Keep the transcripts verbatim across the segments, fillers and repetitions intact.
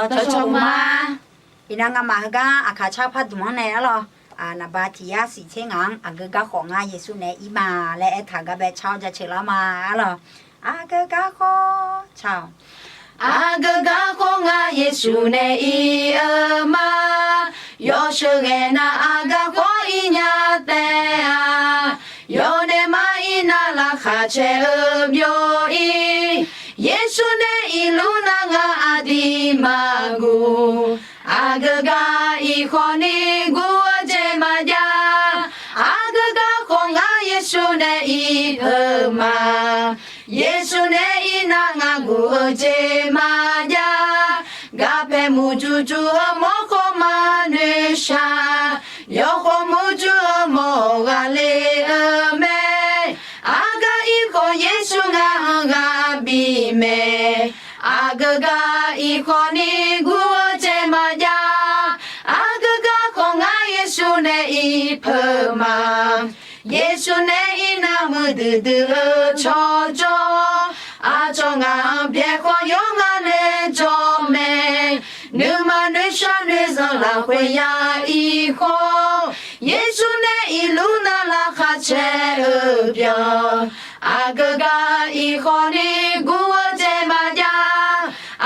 Dawqcawq ma. Iqnan ngamaf heugar aqkaq car pardmq-anr nae arlawq, naqba tiq yar siq tser ngaq-anr aqgeu garkhawf ngar Yeqsur nae ir ma laer aertaq gar bae car-awr jaceuq lar ma arlawq. Aqgeu garkhawf car-awq. Aqgeu garkhawf ngar Yeqsur nae ir-eu ma. Yawsheuq ghae nar aqgeu garkhawf ir nya taef-a. Yawdaef mar ir nar laqkhaq caer-eu byov ir. Yeqsur nae irluf nar ngar aqdir maqguv. Aqgeu gar ir khawf ni guv-eu jeq maqjav. Aqgeu garkhawf ngar Yeqsur nae ir peuq ma. Yeqsur nae ir nar ngar guv-eu jeq maqjav. Garpae murjur jur-eu mawrkhawf maqnoeq shaq. Yawkhawf murjur-eu mawr ghaqler-eu mae. Aqgeu gar ir khawf Yeqsur ngar-anr ghaq bif mae. Aqgeu gar ir khawf ni guv-eu jeq maqjav. Aqgeu garkhawf ngar Yeqsur nae ir peuq ma. Yeqsur nae ir nar muiqdui dui-eu tsawrjawr. Aqcawq ngaq-anr byaeq khawf yawr ngar nae jawr mae. Nuima noeqshaq noeqzanq lafkhoer ya ir khawf. Yeqsur nae irluf nar laqkhaq caer-eu byan. Aqgeu gar ir khawf ni guv-eu jeq maqjav.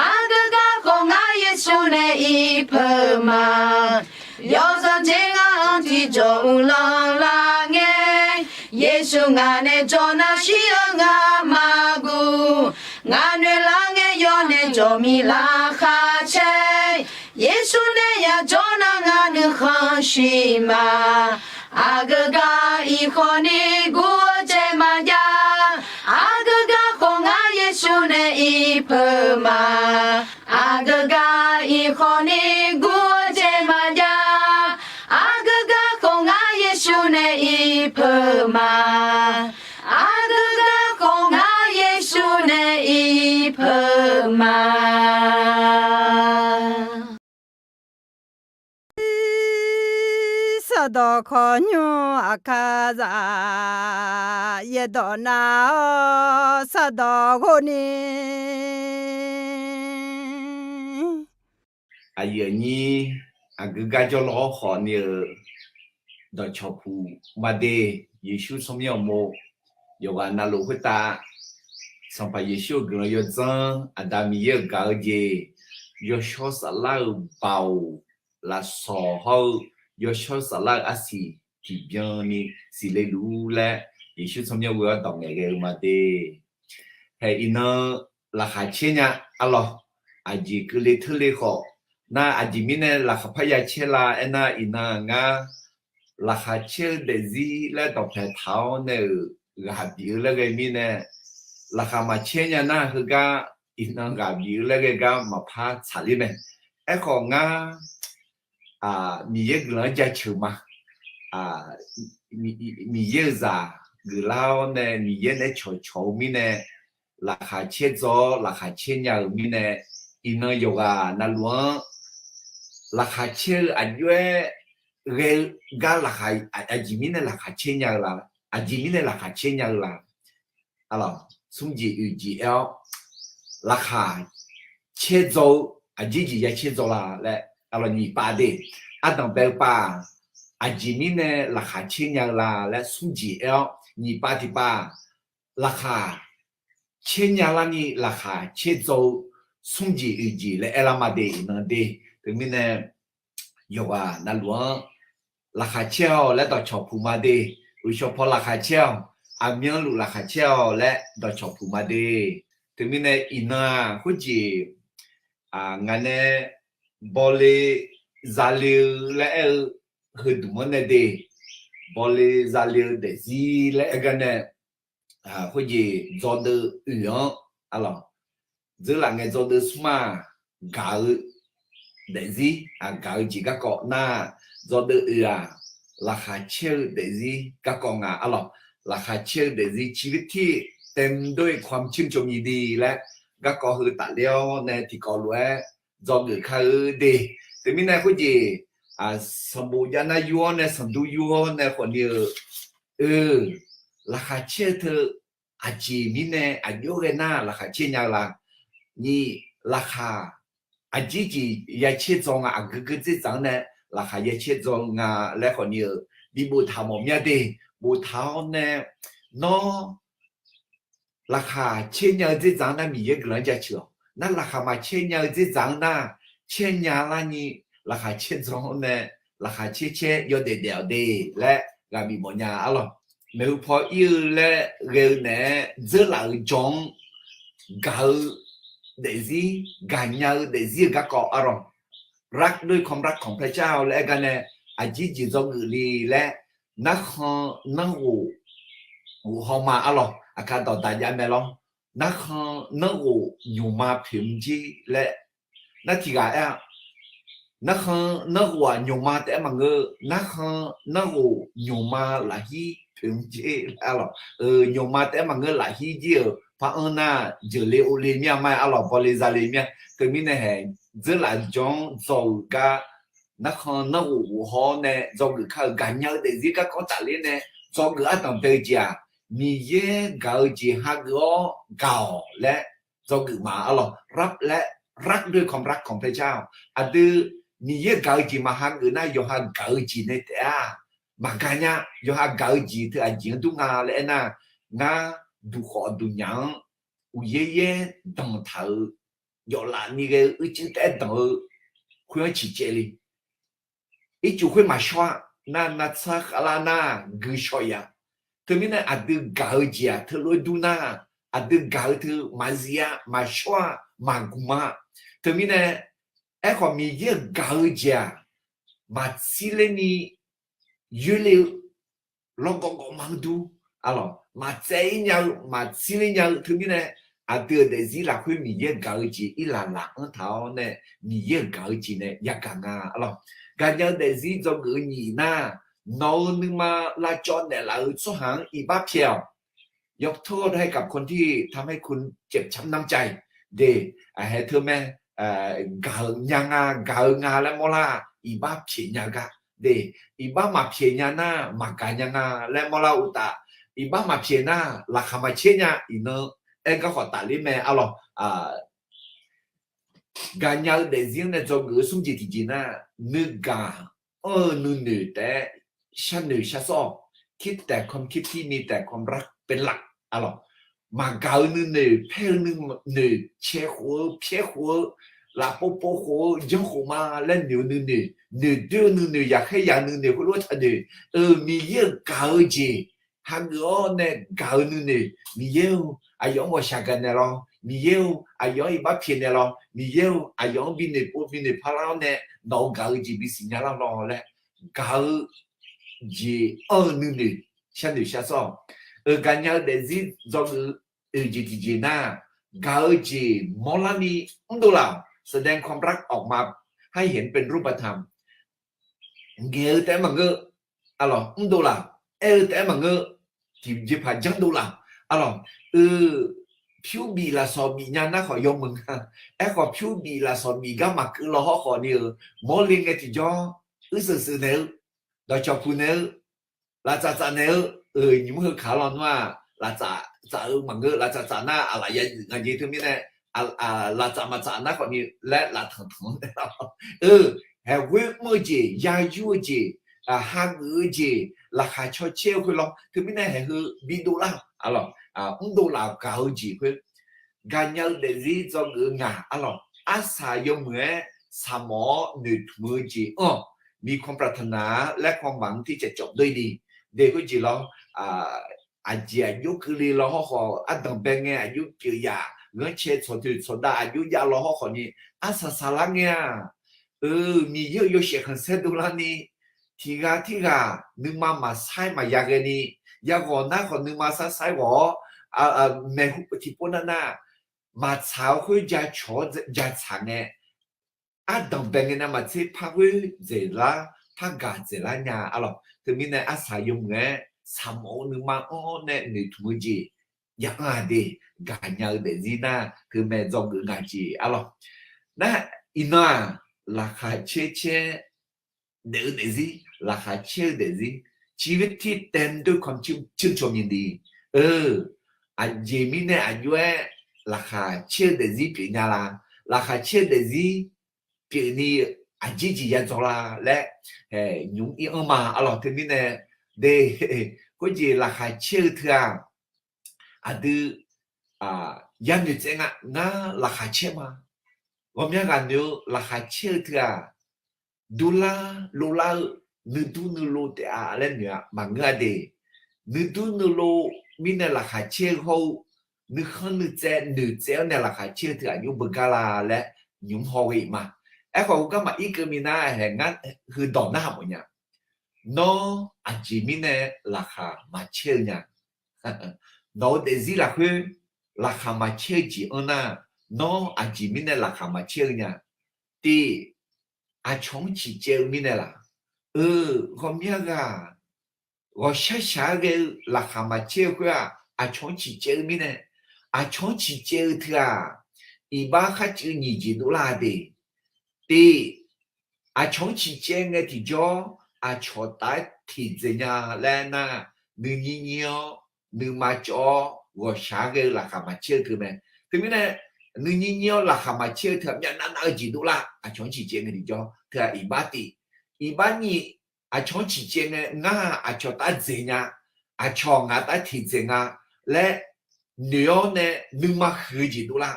Aqgeu garkhawf ngar Yeqsur nae ir peuq ma. Yawzanr jeq ngar-anr tiqjawq uvlanr lar ngae. Yeqsur ngaq nae jawr nar shir-eu ngar maqguv. Ngaq noeq lar ngae yawr nae jawr mir laqkhaq caer. Yeqsur nae yajawr nar ngar nuikhanr shir ma. Aqgeu gar ir khawf ni guv-eu jeq maqjav. Aqgeu garkhawf ngar Yeqsur nae ir peuq ma. Aqgeu gar ir khawf ni guv-eu jeq maqjav. Aqgeu garkhawf ngar Yeqsur nae ir peuq ma. Aqgeu garkhawf ngar Yeqsur nae ir peuq ma. Sardawq khawqnymr aqkar zaq, yaerdawq nav-awr sardawq ghov ni. Aqyuif aqnyir, aqgeu gar jawrlaw-awr khawf ni-euq dawqcawq puq maqde, Yeqsur tsawrmyanr uqmov yawqghaq navluf khoertav Sanqpaq Yeqsur-euq guiqlanq yawdzanr, Aqda Miqyaer-euq gaq-eu jeq, Yawshawr Saflar-euq baoq lafsawq hawr-eu Yawshawr Saflar-euq arsiq tiqbyan ni siqle luf-ur laer, Yeqsur tsawrmyanr ghoe-awr dawq ngaeqghae-eu maqde. Hae iqnan laqkhaq caer nya arlawq. Aqjeq keuvle teurle khawf, nar aqjeq mirnae laqkhaq parya caer la aernar, iqnan ngar laqkhaq caer-eu daefzir laer dawqpae taq-awr nae-euq ghaq bif-eu laer ghae mirnae, laqkhaq maqcaer nya nar heugar iqnan ghaq bif-eu laer ghae gar maqpar tsaqler mae. Aerkhawf ngar Miqyaer guiqlanq-anr jaceuq ma. Miqyaer-euq zaq geuflar-awr nae Miqyaer naeq-aer cawqcawq-eu mirnae, laqkhaq caerdzaw-awr laqkhaq caer nya-euq mirnae, iqnan yawqghaq navluf-anr laqkhaq caer-eu aqjox-aer ghae-eu gar laqkhaq, aqjeq mirnae laqkhaq caer nya-eu la? Aqjeq mirnae laqkhaq caer nya-eu la? Arlawq, smr jeq oeq jeq aer-awr, laqkhaq caerdzaw-eu aqjeq jeq ya caerdzaw la laer, arlawq nyiq pav de, ardanq bae-eu pav-aq, aqjeq mirnae laqkhaq caer nya-eu la laer smr jeq aer-awr, nyiq pav tiq pav, laqkhaq caer nya larni laqkhaq caerdzaw-eu smr jeq oeq jeq laer aer lar ma de iqnan de. Teumirnae yawqghaq navluf-anr laqkhaq caer-awq laer dawqcawq puq ma de. Uqshawq paw laqkhaq caer-awq, aqmyanluf laqkhaq caer-awq laer dawqcawq puq ma de. Teumirnae iqnan-aq khoerjeq ngaq nae bawle zale-eu laer aer-eu heudmq-anr nae de, bawle zale-eu daefzir laer aer gar nae, khoerjeq dzawdeuv oeq-anr, arlawq, dzeurlaf ngae dzawdeuv smr-aq, gaq-eu daefzir, gaq-eu jeq garkawv nar, dzawdeuv oeq-aq, laqkhaq caer-eu daefzir garkawv nga, arlawq, laqkhaq caer-eu daefzir ชีวิตที่เต็มด้วยความชื่นชมยินดี laer garkawv heu tafler-awr nae tiqkawv lof-aer dzawgeuf kar-eu de. Teumirnae khoerjeq sanqbof jav nar yur-awr nae sanqdur yur-awr nae khawfni-eu, oe, laqkhaq caer-eu teu aqjeq mirnae aqjox ghae nar laqkhaq caer nya-eu la? Nyiq, laqkhaq aqjir jeq ya caerdzaw nga, aqgeu geu dzerdzaq-anr nae laqkhaq ya caerdzaw nga laer khawf ni-euq bi boftaq mawf mya de. Boftaq-awr nae, nawr laqkhaq caer nya-eu dzerdzaq-anr nar Miqyaer guiqlanq-anr jaceuq-awq. Nar laqkhaq maqcaer nya-eu dzerdzaq-anr nar, caer nya larni laqkhaq caerdzaw-awr nae, laqkhaq caer caer yawdaef daef-awq de laer ghaq bif mawf nya arlawq. Maeqhu paw ir-eu laer ghae-eu naeq-aer dzeurlaf-euq jawr-anr gaq-eu daefzir, gaqnya-eu daefzir-euq garkawv arlawq. รักด้วยความรักของพระเจ้า laer aer gar nae, aqjir jeq dzawgeuf le laer, narkhan narghof ghof haw ma arlawq. Aqkar dawqdaq jav mae lawr. Narkhan narghof nymqma poeq mr jer laer, nar tiq ghaq aer-a. Narkhan narghof-aq nymqma taef-aer maqngeur, narkhan narghof nymqma lafhir poeq mr jer laer arlawq. Nymqma taef-aer maqngeur, lafhir jir-euq par anr nar, jeuqle ovle mir-a ma arlawq, bawle zale mir-a. Teumirnae haeq dzeurlaf jawr-anr dzaw-euq gar, narkhan narghof ghof haw-awr nae dzawgeuf kar-euq gaqnya-eu daefzir garkawv tafler nae dzawgeuf ardanq bae-eu jeq-aq, Miqyaer gaq-eu jeq hageuf-awr gaq-awq laer dzawgeuf ma arlawq. รักด้วยความรักของพระเจ้า aqdui Miqyaer gaq-eu jeq maq hageuf nar, yawqha gaq-eu jeq nae taef-a. Maqgaq nya. Yawqha gaq-eu jeq teu aqjeq-anr dur nga laer aernar, ngar duqkhawf duqnyaf-anr uqyaer yaer danqtaq-euq yawflaf ni ghae-eu uicuiv taef-aer danq-eu khoer-anr ciqcaev le. Ircuf khoer maqshawr-a. Nar navtsar khavlar nar gui shaw-ir-a. Teumirnae aqdui gaq-eu jeq-aq teulof-aer dur nar, aqdui gaq-eu teu maqzif-a, maqshawr-a, maqgmq-a. Teumirnae aerkhawf Miqyaer-euq gaq-eu jeq-aq, maqtsir ler ni yoerle-eu lawrgawv gawv ma-anr dur arlawq. Maqtsaev-ir nya-eu, maqtsir ler nya-eu teumirnae, aqdui-euq daefzir lafkhoer Miqyaer gaq-eu jeq irlaq laq-anr taq-awr nae, Miqyaer-euq gaq-eu jeq nae yagaq nga arlawq. Gaqnya-eu daefzir dzawgeuf-eu nyiq nar, nawq-euq nuima lavcawv naeqlaf-euq tsawrhaq-anr iqbax pyaeq-awq. ยกโทษให้กับคนที่ทำให้คุณเจ็บช้ำน้ำใจ de, haeq teu mae, gaq-eu nya nga, gaq-eu nga laer mawrlar, iqbax pyaeq nya-eu gar de, iqbax maqpyaeq nya nar maqgaq nya nga laer mawrlar uqtaf, iqbax maqpyaeq nar laqkhaq maqcaer nya. Iqnan aer garkhawf tafler mae arlawq. Gaqnya-eu daefzir-anr nae dzawgeuf-eu smr jeq tiqjeq nar, nuigaq anr-eu nuinoeq taef-aer sharnoeq sharsawr-awq. คิดแต่ความคิดที่มีแต่ความรักเป็นหลัก arlawq. Maqgaq-eu nuinoeq, paer-eu nuinoeq, cae khof-eu, pyaer khof-eu, lafpov pov khof-eu, janr khof ma laer noeq-eu nuinoeq, noeqdoer-eu nuinoeq, yaqkhaer yaq-eu nuinoeq, khoerlof taqnoeq. Euq, Miqyaer-euq gaq-eu jeq hageuf-awr nae gaq-eu nuinoeq, Miqyaer-or, aqyawf-anr ghawqshaq gaqnaeq lawr, Miqyaer-or, aqyawf-anr iqbax pyaeqnaeq lawr, Miqyaer-or, aqyawf-anr binoeq pov binoeq parlar-awr nae nawq-euq gaq-eu jeq bisiq nya lar lawr laer, gaq-eu jeq anr-eu nuinoeq sharnoeq sharsawr-awq. Euq, gaqnya-eu daefzir dzawgeuf oeq jeq tiqjeq nar, gaq-eu jeq mawrlar ni mrdov laf-awq. แสดงความรักออกมาให้เห็นเป็นรูปธรรม ngaeq-eu taef-aer maqngeur, arlawq, mrdov laf-awq. Aer-eu taef-aer maqngeur, tiqjeqpaq janrdov laf-awq. Arlawq, eu, pyur bif lafsawq bif nya nar khawf yawmuiq nga. Aerkhawf pyur bif lafsawq bif gar maqkeuv law hawrkhawf ni-euq mawrle ngae tiqjawr, uirseuq seuq naeq-eu, dawqcawq puq naeq-eu, laftsaf tsaf naeq-eu, eu, nymq-mr heu kaq-awr lawnmr-aq, laftsaf tsaf-eu maqngeur, laftsaf tsaf nar aqlaf ya dzuif nga jeq teumirnae, laftsaf maqtsaf nar khawf ni laer laftanq tanq-anr nae, eu, haeqghoer mr-eu jeq, ya yur-eu jeq, hageuf-eu jeq, laqkhaq caw caer-eu khoer lawr teumirnae haeq heu bidov lar-awq, arlawq, mrdov laf-awq. Gaq-eu jeq khoer gaqnya-eu daefzir dzawgeuf-eu ngaq, arlawq, arsaq yawmuiq-aer saqmawf-awr noeqtmq-eu jeq anr-awq. มีความปรารถนาและความหวังที่จะจบด้วยดี de khoerjeq lawr. Aqjeq aqjox keuvle law hawrkhawf, ardanq bae ngae aqjox pyeuf yaf, ghanrcae tsawqdoeq tsawqdav aqjox jav law hawrkhawf ni, arsaq saqlar ngae-aq, eu, Miqyaer-euq yawshaef khanqsaer dovlar ni, tiqghaq tirghaq nuima maqsair maqya ghae ni, yaghawq nar khawf nuima sar sair ghawq-awr, maeqhu tiqpov nav nar, maqtsaq-eu khoer jacawq-awr jatsaq ngae, ardanq bae ngae navmaqtser par ghoer dzaeqlar, par gaq dzaeqlar nya, arlawq. Teumirnae arsaq yawmuiq-aer saqmawf-eu nuima anr-awr nae noeqtmq-eu jeq ya anr-aq de, gaqnya-eu daefzir nar teumae dzawgeuf nga jeq, arlawq. Nar, iqnan-aq, laqkhaq caer caer daef-eu daefzir, laqkhaq caer-eu daefzir, ชีวิตที่เต็มด้วยความชื่นชมยินดี eu, aqjeq mirnae aqjox-aer laqkhaq caer-eu daefzir pyeuf nya la? Laqkhaq caer-eu daefzir pyeufni aqjeq jeq ya dzaw la laer nymq-mr ir-anr ma. Arlawq, teumirnae de, khoerjeq laqkhaq caer-eu teu-aq, aqdui yanoeq tsaev nga, ngar laqkhaq caer ma. Ghawqmya ghaq noeq-eu laqkhaq caer-eu teu-aq, durlar lovlar-eu nuidur nuilov taef-a laer noeq-a maqngeur-a de. Nuidur nuilov mirnae laqkhaq caer-eu hawr-eu, nuikhanr nuitsaev noeqtsaev-awr nae laqkhaq caer-eu teu aqnymr beugar la laer nymq-mr haw ghae-iq ma. Aerkhawf, heugar maqir keuv minav-aer hae ngar heudawq narhaq mawf nya. Nawr aqjeq mirnae laqkhaq maqcaer-eu nya? Nawq-eu daefzir lafkhoer laqkhaq maqcaer-eu jeq anr nar, nawr aqjeq mirnae laqkhaq maqcaer-eu nya? Tiq, aqcawq-anr ciqcaev-eu mirnae laq? Eu, ghawqmya ghaq ghawqshar shaq-aer ghae-eu laqkhaq maqcaer-eu khoer-aq, aqcawq-anr ciqcaev-eu mirnae. Aqcawq-anr ciqcaev-eu teu-aq, iqbax kharcuiv nyiq jeq dovlar-a de. Tiq, aqcawq-anr ciqcaev ngae tiqjawr, aqcawq taf-aer tiqdzaeq nya laer nar, nuinyir nyir-awr nuima cawv-awr ghawqshaq-aer ghae-eu laqkhaq maqcaer-eu teu mae. Teumirnae, nuinyir nyir-awr laqkhaq maqcaer-eu teu-aq, myavnav nav-eu jeq dovlar. Aqcawq-anr ciqcaev ngae tiqjawr teu-aq, iqbax tiq. Iqbax nyiq, aqcawq-anr ciqcaev ngae, ngar-aq aqcawq taf-aer dzaeq nya, aqcawq ngaq taf-aer tiqdzaeq nga laer noeq-awr nae nuima huiq-eu jeq dovlar.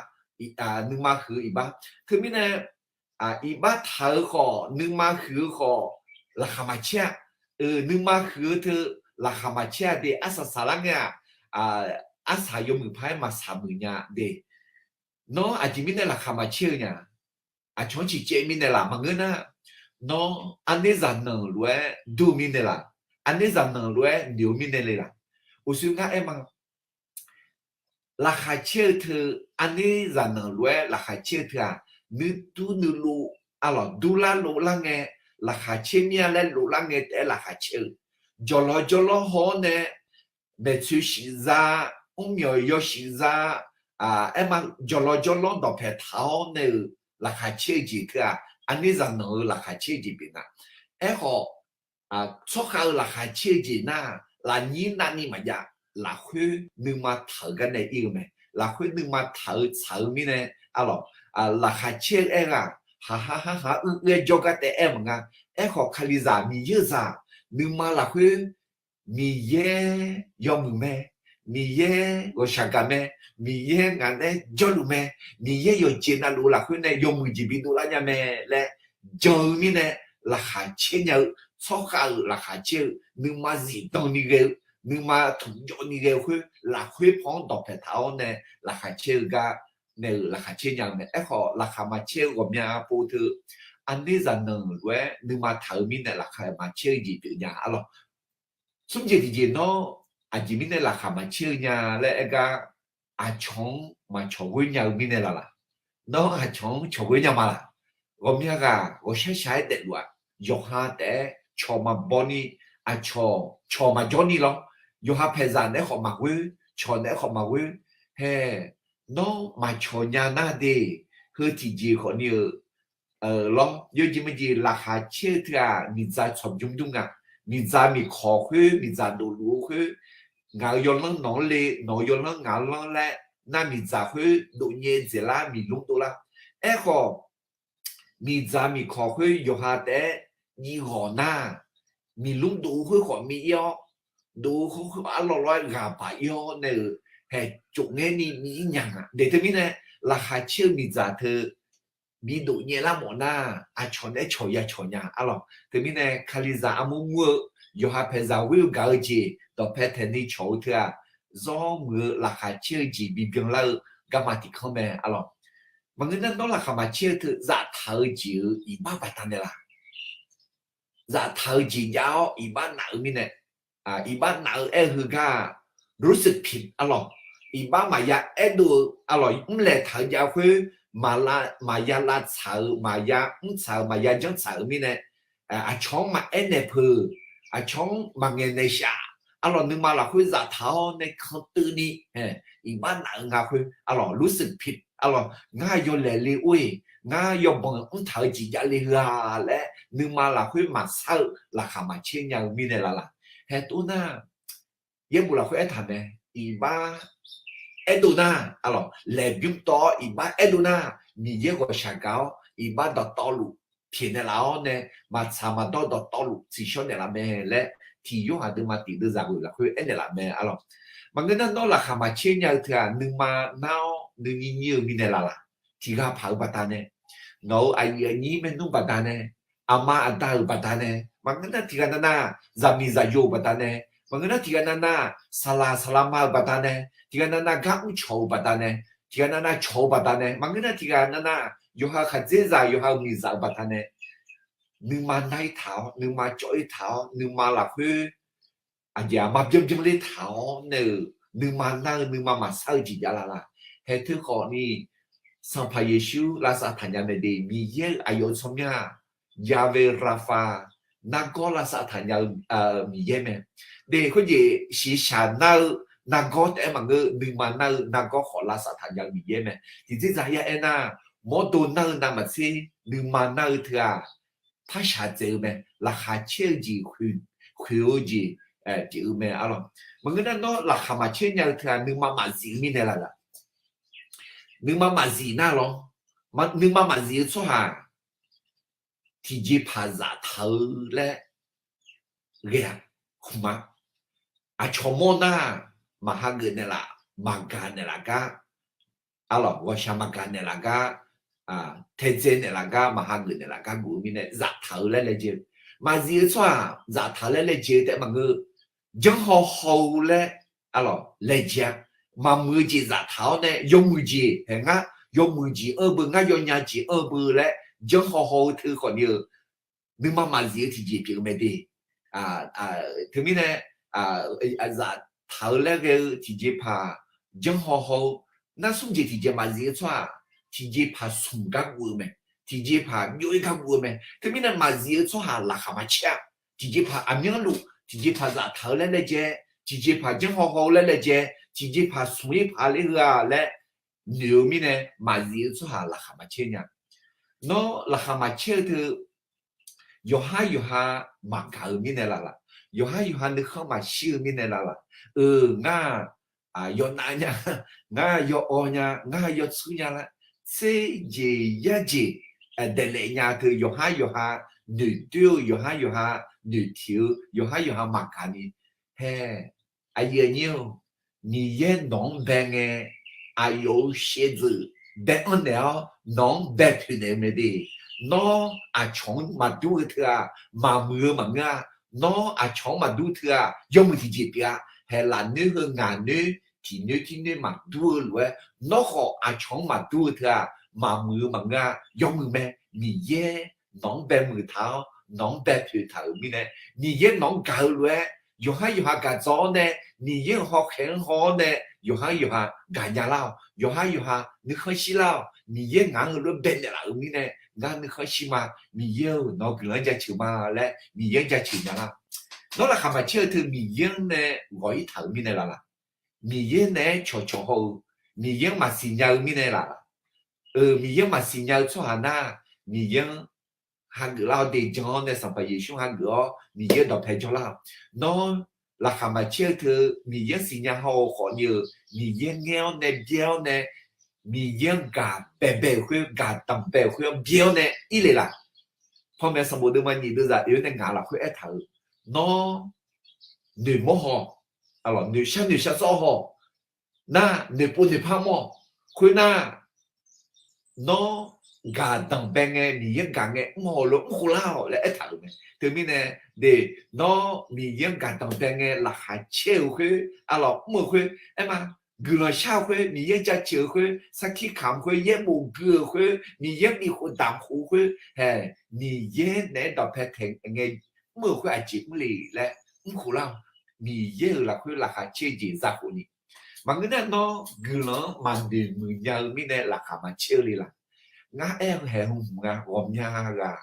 Nuima huiq-eu iqbax. Teumirnae, iqbax taq-eu khawf, nuima huiq-eu khawf, laqkhaq maqcaer-a. Nuima huiq-eu teu laqkhaq maqcaer-a de. Arsaq saqlar ngae-aq, arsaq yawmuiq paq-aer maqsaq muiq nya de. Nawr aqjeq mirnae laqkhaq maqcaer-eu nya? Aqcawq-anr ciqcaev mirnae laq? Maqngeur nar, nawr arnerzaq nanq lof-aer dur-eu mirnae laq? Arnerzaq nanq lof-aer noeq-eu mirnae le laq? Uqshoe ngar aer ma. Laqkhaq caer-eu teu, arnerzaq nanq lof-aer laqkhaq caer-eu teu-aq, nuidur nuilov, arlawq, durlar lovlar ngae laqkhaq caer mir-a laer lovlar ngae taef-aer laqkhaq caer-eu. Jawqlawq jawrlawr haw-awr nae maeqtsoeq shif za, mrmyawq yawshif za, aer ma, jawqlawq jawrlawr dawqpaeq taq-awr nae-euq laqkhaq caer-eu jeq teu-aq, arnerzaq nanq-eu laqkhaq caer-eu jeq pyeuf nga. Aerkhawf, tsawrkhav-eu laqkhaq caer-eu jeq nar, lafnyir navni maqjav, lafkhoer nuima taq-euq gar nae ir-eu mae. Lafkhoer nuima taq-eu tsaq-eu mirnae, arlawq, laqkhaq caer-eu aer ghaq, haqha harhaq-aer uir-aer jawrgar taef aer maqnga. Aerkhawf, Kalizaq Miqyaer-eu zaq, nuima lafkhoer Miqyaer yawmuiq mae, Miqyaer ghawqshaq gaq mae, Miqyaer ngaq nae jawrluf mae, Miqyaer yawqjeq navluf-eu lafkhoer nae yawmuiq jeq bidov lar nya mae laer jan-eu mirnae, laqkhaq caer nya-eu, tsawrkhav-euq laqkhaq caer-eu, nuima zifdan ni ghae-eu, nuima tmqjawv ni ghae-eu khoer, lafkhoer paw-anr dawqpaeq taq-awr nae laqkhaq caer-eu gar nae-euq laqkhaq caer nya-eu mae. Aerkhawf, laqkhaq maqcaer-eu ghawqmya pov teu, arnerzaq nanq lof-aer nuima taq-eu mirnae laqkhaq maqcaer-eu jeq pyeuf nya, arlawq. Smr jeq tiqjeq nawr, aqjeq mirnae laqkhaq maqcaer-eu nya laer aer gar, aqcawq-anr maqcawq ghoer nya-eu mirnae laq laq? Nawr aqcawq-anr cawq ghoer nya ma laq? Ghawqmya ghaq ghawqshar shaq-aer daefluf-aq, yawqha taef-aer cawq maqbaw ni, aqcawq cawq maqjawr ni lawr, yawqha paeqzaq naeq-aer khawf maqghoer, cawq naeq-aer khawf maqghoer, hae, nawr maqcawq nya nar de, heu tiqjeq khawf ni-euq lawr, yawjeq maqjeq laqkhaq caer-eu teu-aq, miqdzaq tsawq bymr bymr nga. Miqdzaq miqkawq khoer, miqdzaq dofluf-eu khoer, ngaq-euq yawlanr nawq-anr le, nawq-euq yawlanr ngaq-anr lanr laer, nar miqdzaq khoer dofnyae dzaeqlar, miqlmr dovlar. Aerkhawf, miqdzaq miqkawq khoer yawqha taef-aer jiv ghawq nar, miqlmr dov-eu khoer khawf mi ir-awr, dov-eu khoer khoer arlawr lawr-aer ghaq baq ir-awr nae-euq, haeq, cof ngaer ni mi ir nya nga. Daeq teumirnae, laqkhaq caer-eu miqdzaq teu bidov nyaev lar mawf nar, aqcawq naeq-aer cawq ya cawq nya, arlawq. Teumirnae, Kalizaq armur mur-eu, yawqha paeqzaq ghoer-eu gaq-eu jeq dawqpae taeqni cawq-eu teu-aq, zawr muiq-eu laqkhaq caer-eu jeq bibyan lar-eu garma tiq kanr mae, arlawq. Maqngeur nar, nawr laqkhaq maqcaer-eu teu zaftaq-eu jeq-euq iqbax baqdanae laq? Zaftaq-eu jeq jav-awr iqbax naf-eu mirnae, iqbax naf-eu aer-eu heugar, รู้สึกผิด arlawq, iqbax maqya aerdov-eu, arlawq, mrlaeq taq-eu jav khoer, maqya lavtsaq-euq, maqya mrtsaq-euq, maqya janrtsaq-euq mirnae, aqcawq-anr maqaer naeq peuq, aqcawq-anr maqngaeq naeq shaf, arlawq, nuima lafkhoer zaftaq-awr nae kanteuvni, iqbax naf-eu nga khoer, arlawq, รู้สึกผิด arlawq, ngar yawlaeq le or-eq, ngar yawbanq mrtaq-eu jeq javle heu-a laer nuima lafkhoer maqsar-eu laqkhaq maqcaer nya-eu mirnae laq laq? Haeq, tov nar, yaerbof lafkhoer aertaq mae, iqbax aerdov nar, arlawq, laeqbymr tawv-awr iqbax aerdov nar, Miqyaer ghawqshaq gaq-awr iqbax dawqtawvluf pyaeqnaeq laf-awr nae, maqtsaq maqdawr dawqtawvluf tsiqshawr naeqlaf mae laer, tiq Yorhaq deuvma tiq deuvzaq ghoeq lafkhoer aernaeq laf mae arlawq. Maqngeur nar, nawr laqkhaq maqtser nya-eu teu-aq, nuima nar-awr nuinyir nyir-eu mirnae laf laf. Tiq ghaq paq-euq baqdanae, nawq-euq aqyuif aqnyir maernmr baqdanae, aqma aqda-euq baqdanae, maqngeur nar tiq ghaq navnav zaqmiq zaqyo-euq baqdanae, maqngeur nar tiq ghaq navnav saqlaq saqlaqma-euq baqdanae, tiq ghaq navnav gar mrcawq-euq baqdanae, tiq ghaq navnav cawq-eu baqdanae, maqngeur nar tiq ghaq navnav yawqha khaqdzerzaq yawqha-euq miqzaq-euq baqdanae, nuima nar-ir taq-awr, nuima cawv-ir taq-awr, nuima lafkhoer aqjeq-aq maqbyan byan ler taq-awr nae-euq, nuima nar-eu nuima maqsar-eu jeq javlaf laf. Haeq teukhawf ni, Sanqpaq Yeqsur lavsav taqnya mae de, Miqyaer-euq aqyawf-eu tsawrmyanr-aq, Yahweh Rapha, nargawr lavsav taqnya-eu Miqyaer mae. De khoerjeq shiqshaq nar-eu nargawr taef-aer maqngeur, nuima nar-eu nargawr khawf lavsav taqnya-eu Miqyaer mae. Tiqdzerzaq ya aernar, mawrdo nar-eu navmaqtser nuima nar-eu teu-aq, parshaq tsaev-eu mae. Laqkhaq caer-eu jeq, khoeq-eu jeq pyeuf-eu mae arlawq. Maqngeur nar, nawr laqkhaq maqcaer nya-eu teu-aq, nuima maqzif-eu mirnae laf laf. Nuima maqzif nar lawr, nuima maqzif-eu tsawrhaq tiqjeqpaq zaftaq-eu laer ghae-a. Hmq ma, aqcawq mawr nar, maqhageuf naeqlaf, maqgaq naeqlaf gar, arlawq, ghawqshaq maqgaq naeqlaf gar, taedzae naeqlaf gar, maqhageuf naeqlaf gar guf-eu mirnae zaftaq-eu laer laejae-eu. Maqzif-eu tsawrhaq zaftaq-eu laer laejae-eu taef-aer maqngeur. Janrhaw haw-eu laer, arlawq, laejae-a. Maqmuiq-eu jeq zaftaq-awr nae yawmuiq jeq, haeq ngar yawmuiq jeq anr-eu beu, ngar yawnya jeq anr-eu beu laer janrhaw haw-eu teu khawf ni-eu, nuima maqzif-eu tiqjeq pyeuf-eu mae de. Teumirnae, zaftaq-eu laer ghae-eu tiqjeqpaq janrhaw haw-eu, nar smr jeq tiqjeq maqzif-eu tsawrhaq tiqjeqpaq smq gar guv-eu mae. Tiqjeqpaq byov-ir gar guv-eu mae. Teumirnae maqzif-eu tsawrhaq laqkhaq maqcaer-a. Tiqjeqpaq aqmyanluf, tiqjeqpaq zaftaq-eu laer laejae, tiqjeqpaq janrhaw haw-eu laer laejae, tiqjeqpaq smq-ir paq ler heu-a laer noeq-eu mirnae, maqzif-eu tsawrhaq laqkhaq maqcaer nya. Nawr laqkhaq maqcaer-eu teu yawqhar yawqha maqgaq-eu mirnae laf laf, yawqhar yawqha nuikhanr maqshir-eu mirnae laf laf. Eu, ngar yawnav nya, ngar yawawv nya, ngar yawtsuir nya laer, tser jeq yar jeq daeqlaef nya teu yawqhar yawqha noeqdoer-eu, yawqhar yawqha noeqtiq-eu, yawqhar yawqha maqgaq ni. Hae, aqyuif aqnyir-or, Miqyaer nawq-anr bae ngae, aqyawf-euq shaevdzeuf bae-anr naeq-awr nawq-anr bae poeq naeq-eu mae de. Nawr aqcawq-anr maqdur-eu teu-aq, maqmuiq-eu maqngeur-a. Nawr aqcawq-anr maqdur teu-aq, yawmuiq tiqjeq pyeuf-a. Haeq lafnoer heu ngaq noer tiq noer tir noer maqdur-eu lof-aer, nawr khawf aqcawq-anr maqdur-eu teu-aq, maqmuiq-eu maqngeur-a. Yawmuiq mae. Miqyaer nawq-anr bae muiq taq-awr, nawq-anr bae poeq taq-euq mirnae, Miqyaer nawq-anr gaq-eu lof-aer, yawqhar yawqha gaq dzaw-awr nae, Miqyaer-euq hawkhaeq-anr haw-awr nae, yawqhar yawqha gaqnya lar-awq. Yawqhar yawqha nuikhanr shir lar-awq. Miqyaer ngaq-anr heulof-aer bae naeqlaf-euq mirnae, ngar nuikhanr shir ma. Miqyaer-euq nawq-eu guiqlanq-anr jaceuq ma laer Miqyaer-anr jaceuq nya lar. Nawr laqkhaq maqcaer-eu teu Miqyaer-anr nae ghawq-ir taq-euq mirnae laf laf. Miqyaer naeq-aer cawqcawq haw-eu, Miqyaer-anr maqsiq nya-eu mirnae laf laf. Eu, Miqyaer-anr maqsiq nya-eu tsawrhaq nar, Miqyaer-anr hageuf lar-awr, dejan-awr nae Sanqpaq Yeqsur hageuf-awr Miqyaer dawqpae jawrlar-awq. Nawr laqkhaq maqcaer-eu teu Miqyaer-anr siqnya haw-eu khawf ni-eu, Miqyaer ngaer-awr nae byaer-awr nae, Miqyaer-anr gaq baebae-euq khoer, gaq danqbae-euq khoer-anr byaer-awr nae ir le laf. Panmaeq sanqbof deuvma nyiq deuvzaq oe-awr nae ngaq lafkhoer aertaq-euq, nawr noeqmawr haw, noeqshar noeqshar sawr haw, nar noeqpov noeqpar mawr-awq. Khoernar, nawr gaq danqbae ngae, Miqyaer-anr gaq ngae mr haw lof mr khof lar-awq laer aertaq-euq mae. Teumirnae, de, nawr Miqyaer-anr gaq danqbae ngae laqkhaq caer-euq khoer, arlawq mr-euq khoer aer ma. Guiqlanq shar-eu khoer, Miqyaer jaceuq-eu khoer, sarkir kamq khoer, yaerbof gui-euq khoer, Miqyaer bifkhof damq khof-eu khoer, hae, Miqyaer naeq-aer dawqpae taeq ngae mr-euq khoer aqjeq mr le laer mr khof lar-awq. Miqyaer-euq lafkhoer laqkhaq caer-eu jeq za khof ni. Maqngeur nar, nawr guiqlanq-anr maqnoeq muiq nya-eu mirnae laqkhaq maqcaer-eu le laf. Ngar aer-eu haeq hmq nga, ghawqmya ghaq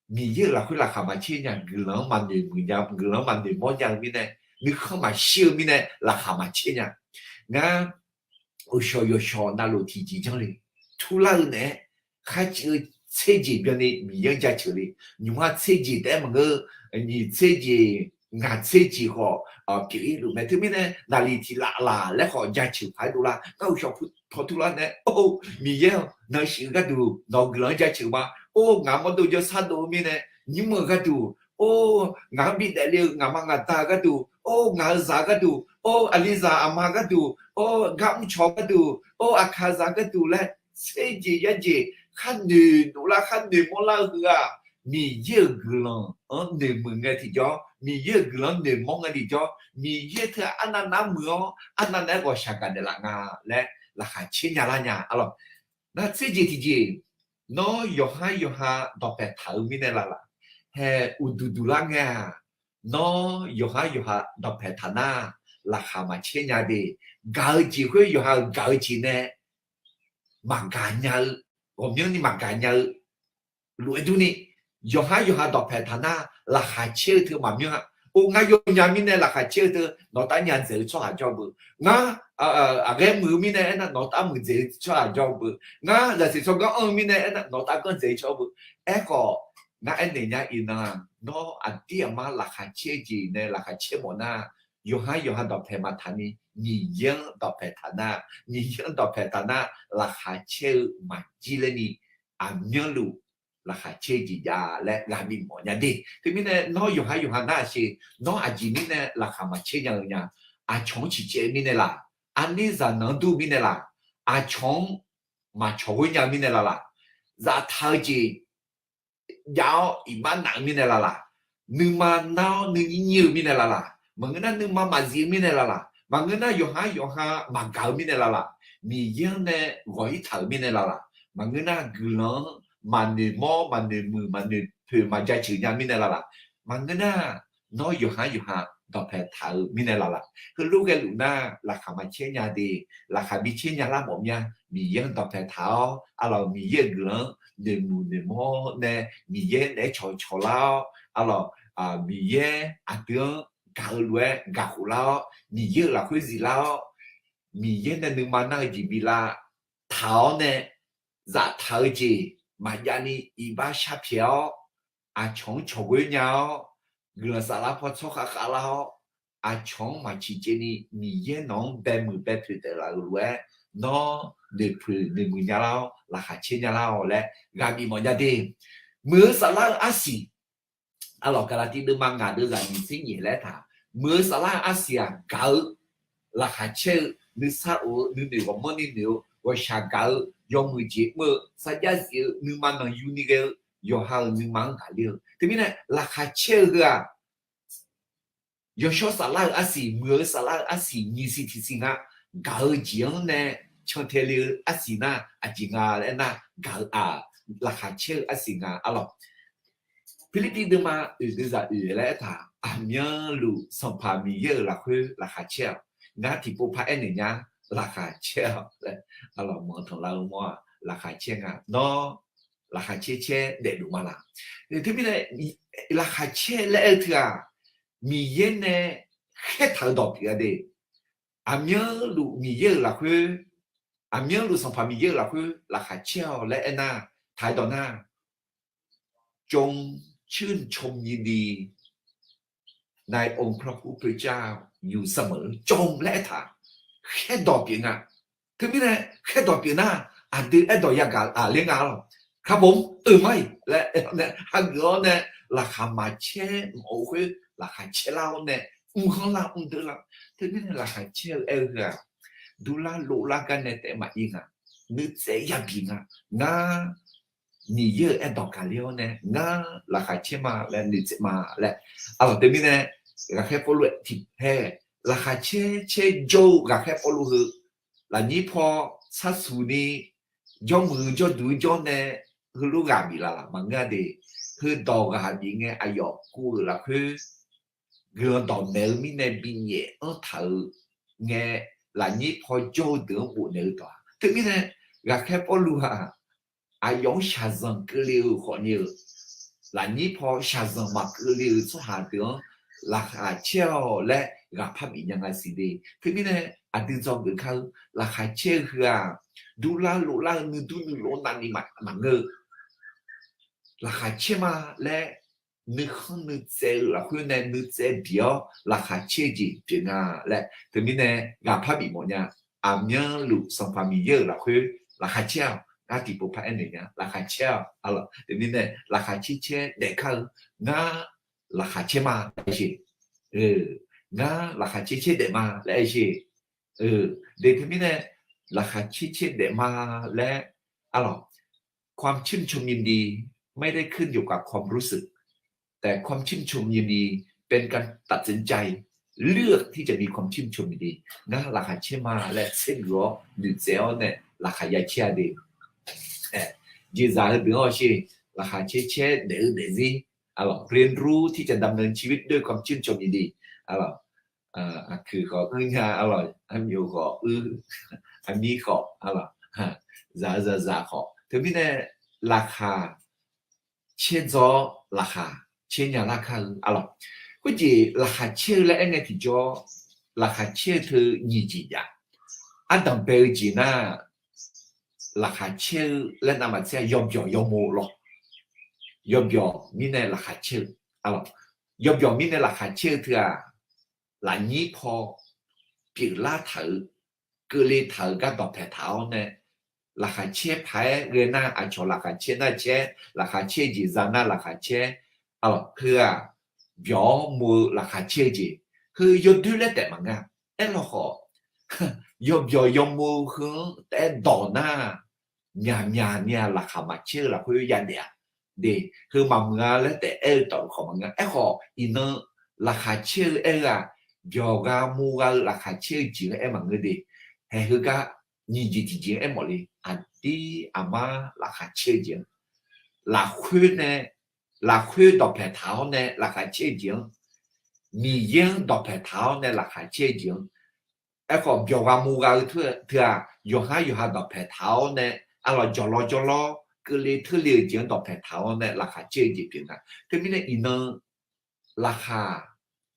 Miqyaer-euq lafkhoer laqkhaq maqcaer nya. Guiqlanq-anr maqnoeq muiq nya, guiqlanq-anr maqnoeq mawr nya-eu mirnae, nuikhanr maqshir-eu mirnae laqkhaq maqcaer nya. Ngar uqshawq yawqshawq navluf tiqjeq janr le. Turlar-eu naeq-aer kharciv-eu tser jeq byanni Miqyaer-anr jaceuq le. Nymq-mr tser jeq taef-aer maqngeur, nyiq tser jeq ngaq tser jeq khawf pyeuf-ir luf mae. Teumirnae naqliq tiq laf laf laer khawf jaceuq paq-aer dovlar. Ngar uqshawq pu tawq turlar nae, or, Miqyaer-awq, nan shif-eu gharduq nawq-eu guiqlanq-anr jaceuq ma. Or, ngaq mawrdov jawrsar dov-eu mirnae nymr-eu gharduq, or, ngaq-anr bidaef le-eu ngaqma ngaqda gharduq, or, ngaq-eu zaq gharduq, or, aqlizaq aqma gharduq, or, gar mrcawq gharduq, or, aqkaqzaq gharduq laer tser jeq yar jeq khar noeq dovlar khar noeqmawr lar-eu heu-aq, Miqyaer-euq guiqlanq-anr noeqmuiq ngae tiqjawr, Miqyaer-euq guiqlanq-anr noeqmawr ngae tiqjawr, Miqyaer teu arnav nar muiq-awr arnav nar-aer ghawqshaq gaqnaeq laf nga laer laqkhaq caer nya lar nya. Arlawq, nar tser jeq tiqjeq, nawr yawqhar yawqha dawqpaeq taq-eu mirnae laf laf, hae uqduq duq lar ngae-aq, nawr yawqhar yawqha dawqpaeq taq nar, laqkhaq maqcaer nya de. Gaq-eu jeq khoer yawqha-euq gaq-eu jeq nae maqgaq nya-eu, ghawqmyanrni maqgaq nya-eu lof-aer durni, yawqhar yawqha dawqpaeq taq nar, laqkhaq caer-eu teu maqmyanr-a. Or, ngar yawnya mirnae laqkhaq caer-eu teu nawq tav nya dzaeq-eu tsawrhaq jawr beu. Ngar aqghaer muiq-eu mirnae aernar, nawq tav muiqdzaeq-eu tsawrhaq jawr beu. Ngar zaqsiq tsawrganr anr-eu mirnae aernar, nawq tav ganr dzaeq-eu tsawrhaq beu. Aerkhawf, ngar aernaeq nya iqnan-aq, nawr aqdir aqmar laqkhaq caer-eu jeq nae laqkhaq caer mawf nar, yawqhar yawqha dawqpaeq maqtaq ni, Miqyaer-anr dawqpaeq taq nar, Miqyaer-anr dawqpaeq taq nar, laqkhaq caer-eu maqjir laer ni, aqmyanluf laqkhaq caer-eu jeq jav laer ghaq bif mawf nya de. Teumirnae nawr yawqhar yawqha nar aqshe, nawr aqjeq mirnae laqkhaq maqcaer nya-eu nya. Aqcawq-anr ciqcaev-eu mirnae laf, aqnir zaqnanq-anr dur-eu mirnae laf, aqcawq-anr maqcawq ghoer nya-eu mirnae laf laf, zaftaq-eu jeq jav-awr iqbax naf-eu mirnae laf laf, nuima nar-awr nuinyir nyir-eu mirnae laf laf, maqngeur nar nuima maqzif-eu mirnae laf laf, maqngeur nar yawqhar yawqha maqgaq-eu mirnae laf laf, Miqyaer-anr nae ghawq-ir taq-euq mirnae laf laf, maqngeur nar guiqlanq-anr maqnoeq mawr maqnoeq muiq maqnoeq poeq maqjaceuq nya mirnae laf laf, maqngeur nar nawr yawqhar yawqha dawqpaeq taq-eu mirnae laf laf. Heulof ghaeluf nar laqkhaq maqcaer nya de. Laqkhaq bi caer nya lar mawf mya, Miqyaer-anr dawqpaeq taq-awr, arlawq Miqyaer-euq guiqlanq-anr noeqmuiq noeqmawr nae, Miqyaer naeq-aer cawqcawq lar-awr, arlawq Miqyaer aqdui-anr gaq-eu lof-aer gaq khof lar-awr, Miqyaer-euq lafkhoer zif lar-awr, Miqyaer nae nuima nar-eu jeq bi lavtaq-awr nae, zaftaq-eu jeq maqjav ni iqbax sharpyaeq-awr, aqcawq-anr cawq ghoer nya-awr, guiqlanq saflar paw tsawrkhav khavlar-awr, aqcawq-anr maqciq caev ni Miqyaer nawq-anr baemuiq bae poeq taef laf-euq lof-aer, nawr noeqpoeq noeqmuiq nya lar-awr laqkhaq caer nya lar-awq laer ghaq bif mawf nya de. Muiq-eu saflar-eu arsiq, arlawq Gaqlaqtiv deuvma ngaq deuv zaq nyiq tser nyiq laer taq, muiq-eu saflar-eu arsiq-aq gaq-eu, laqkhaq caer-eu, nuisar of-eu, nuinoeq ghawqmanrni noeq-eu, ghawqshaq gaq-eu, yawmuiq jeq mr-eu, sarjax zif-eu, nuima nanqyuni ghae-eu, yawqha-euq nuima-anr gaqler-eu. Teumirnae laqkhaq caer-eu heu-aq, yawshawr saflar-eu arsiq, muiq-eu saflar-eu arsiq nyiq siq tiq siq nga. Gaq-eu jeq-anr nae cantae le-eu arsiq nar aqjeq nga laer nar, gaq-eu-aq, laqkhaq caer-eu arsiq nga arlawq. Pirlirpiv deuvma oeq deuv zaq oeq laer aertaq, aqmyanluf Sanqpaq Miqyaer-euq lafkhoer laqkhaq caer-awq. Ngar tiqpov par aernaeq nya, laqkhaq caer-awq laer. Arlawq manq tanqlar-eu mawr-aq laqkhaq caer nga. Nawr laqkhaq caer caer daefluf ma laq? Teumirnae laqkhaq caer laer aer-eu teu-aq, Miqyaer nae khaertaq-eu dawq pyeuf-a de. Aqmyanluf Miqyaer-euq lafkhoer, aqmyanluf Sanqpaq Miqyaer-euq lafkhoer laqkhaq caer-awq laer aernar, taq-aer dawq nar, จงชื่นชมยินดีในองค์พระผู้เป็นเจ้าอยู่เสมอ จง laer aertaq, khaerdawq pyeuf nga. Teumirnae khaerdawq pyeuf nar, aqdui aerdawq yagaq aqler nga lawq. ครับผม euq mar-iq laer aer-awr nae hageuf-awr nae, laqkhaq maqcaer mawf-eu khoer laqkhaq caer lar-awr nae, mrkhanr lar mrdeuv lar. Teumirnae laqkhaq caer-eu aer-eu heu-aq, durlar lovlar gar nae taef maqir nga. Nuitsaev yabi nga. Ngar Miqyaer-euq aerdawq gaqler-awr nae ngar laqkhaq caer ma laer noeqtsaev ma laer. Arlawq teumirnae ghaqkhaer Pawrluv tiqpae laqkhaq caer caer jawr-eu ghaqkhaer Pawrluv heu, lafnyir paw sharsuq ni jawrmuiq jawrduq jawr nae heulof ghaq bif laf laf maqngeur-a de. Heudawq ghaq bif ngae aqyawf kuv-euq lafkhoer guiqlanq dawqmaeq-eu mirnae binyaef anr taq-eu ngae, lafnyir paw jawr-eu deuq-anr bofnaeq-eu dawq-aq. Teumirnae ghaqkhaer Pawrluv-aq, aqyawf-anr shaqzanq keuvle-eu khawfni-eu, lafnyir paw shaqzanq maqkeuvle-eu tsawrhaq deuq-anr laqkhaq caer-awq laer ghaqpar bif nya nga siq de. Teumirnae aqdui dzawgeuf kar-eu laqkhaq caer-eu heu-aq, durlar lovlar-eu nuidur nuilov navni maqngeur-eu laqkhaq caer ma laer nuikhanr nuitsaev-eu lafkhoer nae nuitsaev bif-awr laqkhaq caer-eu jeq pyeuf nga laer teumirnae ghaqpar bif mawf nya. Aqmyanluf Sanqpaq Miqyaer-euq lafkhoer laqkhaq caer-awq. Ngar tiqpov par aernaeq nya, laqkhaq caer-awq. Teumirnae laqkhaq caer caer daef kar-eu, ngar laqkhaq caer ma laer aer-eu, ngar laqkhaq caer caer daef ma laer aer-eu. De teumirnae laqkhaq caer caer daef ma laer, arlawq, ความชื่นชมยินดี ไม่ได้ขึ้นอยู่กับความรู้สึก แต่ความชื่นชมยินดีเป็นการตัดสินใจเลือกที่จะมีความชื่นชมยินดี ngar laqkhaq caer ma laer tsergeuf-awr noeqtsaev-awr nae laqkhaq ya caer-a de. Jeqzaq heudeuq-anr hawsher, laqkhaq caer caer daef-eu daefzir, arlawq, เรียนรู้ที่จะดำเนินชีวิตด้วยความชื่นชมยินดี arlawq, aqkuiq khawf uir nya, arlawq, armyof khawf uir, armir khawf, arlawq, zaq-eu zaqzaq khawf teumirnae laqkhaq caerdzaw-awr laqkhaq caer nya lar kar-eu, arlawq. Khoerjeq laqkhaq caer-eu laer aerngae tiqjawr, laqkhaq caer-eu teu nyiq jeq jav. Ardanq bae-eu jeq nar, laqkhaq caer-eu laer navmaqtser-a yawbyawq yawmo lawr. Yawbyawq mirnae laqkhaq caer-eu, arlawq, yawbyawq mirnae laqkhaq caer-eu teu-aq, lafnyir paw pyeuflar taq-euq, keuvle taq-euq gar dawqpae taq-awr nae, laqkhaq caer paq-aer ghae nar aqcawq laqkhaq caer nar caer, laqkhaq caer-eu jeq za nar laqkhaq caer, arlawq, heu-aq, byawq-awr mo-eu laqkhaq caer-eu jeq, heu yawdoer laer taef maqngeur. Aerlawkhawf, yawbyawq yawmo heu-anr taef-aer dawq nar, myaqmyaq ni-aq laqkhaq maqcaer-eu lafkhoer yadaef-a. De, heu maqmuiq-a laer taef aer-eu tawf khawf maqngeur. Aerkhawf iqnan laqkhaq caer-eu aer-eu-aq, byawq gha mo gha-eu laqkhaq caer-eu jeq-anr aer maqngeur de. Haeq heugar nyiq jeq tiqjeq-anr aermawf le. Aqdir aqmar laqkhaq caer-eu jeq-anr, lafkhoer nae, lafkhoer dawqpae taq-awr nae laqkhaq caer-eu jeq-anr, Miqyaer-anr dawqpae taq-awr nae laqkhaq caer-eu jeq-anr, aerkhawf byawq gha mo gha-eu teu-aq, yawqhar yawqha dawqpae taq-awr nae, arlawq, jawqlawr jawrlawr keuvle teurle-eu jeq-anr dawqpae taq-awr nae laqkhaq caer-eu jeq pyeuf nga. Teumirnae iqnan laqkhaq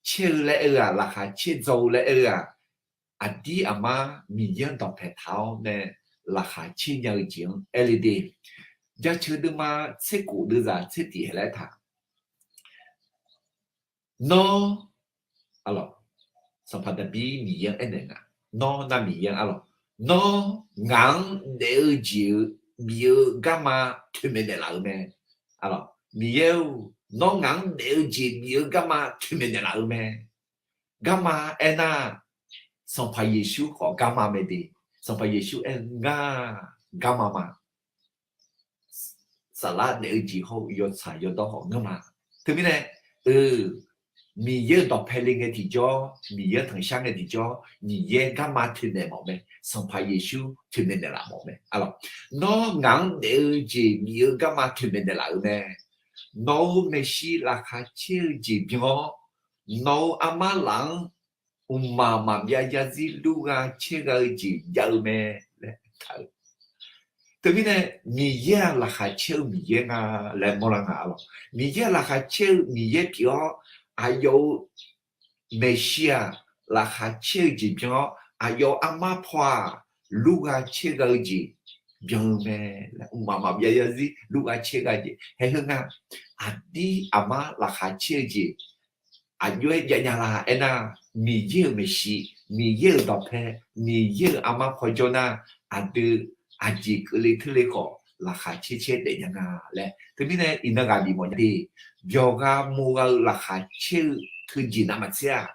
caer-eu laer aer-eu-aq, laqkhaq caerdzaw-eu laer aer-eu-aq, aqdir aqmar Miqyaer-anr dawqpae taq-awr nae laqkhaq caer nya-eu jeq-anr aer le de. Jaceuq deuvma tser khof deuvzaq tser tiq haeq laer taq. Nawr, arlawq, Sanqpaq Daqbir Miqyaer-anr aernaeq nga. Nawr nar Miqyaer-anr, arlawq, nawr ngaq-anr daef-eu jeq-eu bif-eu garma toeqmaeq naeqlaf-eu mae. Arlawq, Miqyaer-or, nawr ngaq-anr daef-eu jeq bif-eu garma toeqmaeq naeqlaf-eu mae. Garma aernar, Sanqpaq Yeqsur khawf garma mae de. Sanqpaq Yeqsur aer-eu ngar garma ma. Saflar daef-eu jeq hawr-eu yawtsaq yawdawr khawf ngeurma. Teumirnae, eu, Miqyaer-eu dawqpae le ngae tiqjawr, Miqyaer-anr tanqshar ngae tiqjawr, Miqyaer garma toeqmaeq mawf mae. Sanqpaq Yeqsur toeqmaeq naeqlaf mawf mae. Arlawq, nawr ngaq-anr daef-eu jeq bif-eu garma toeqmaeq naeqlaf-eu mae. Nawq-euq maeqshi laqkhaq caer-eu jeq byan-awr, nawq-euq armar laf-anr mqmaq maqbyav yarzir lurgha caergha-eu jeq jav-eu mae laer taq-eu. Teumirnae, Miqyaer-aq laqkhaq caer-eu Miqyaer nga laer mawrlar nga, arlawq. Miqyaer-aq laqkhaq caer-eu Miqyaer pyeuf-awr, aqyawf-euq maeqshi-aq laqkhaq caer-eu jeq byan-awr, aqyawf-euq armar paw-aq lurgha caergha-eu jeq byan-eu mae laer, mqmaq maqbyav yarzir lurgha caergha jeq haeq heu nga. Aqdir aqmar laqkhaq caer-eu jeq aqjox-aer javnya la aernar, Miqyaer-euq maeqshi, Miqyaer-euq dawqpae, Miqyaer-euq armar paw jawr nar, aqdui aqjeq keuvle teurle khawf laqkhaq caer caer daefnya nga laer. Teumirnae iqnan ghaq bif mawf nya de. Byawq gha mo gha-eu laqkhaq caer-eu teujeq navmaqtser-aq,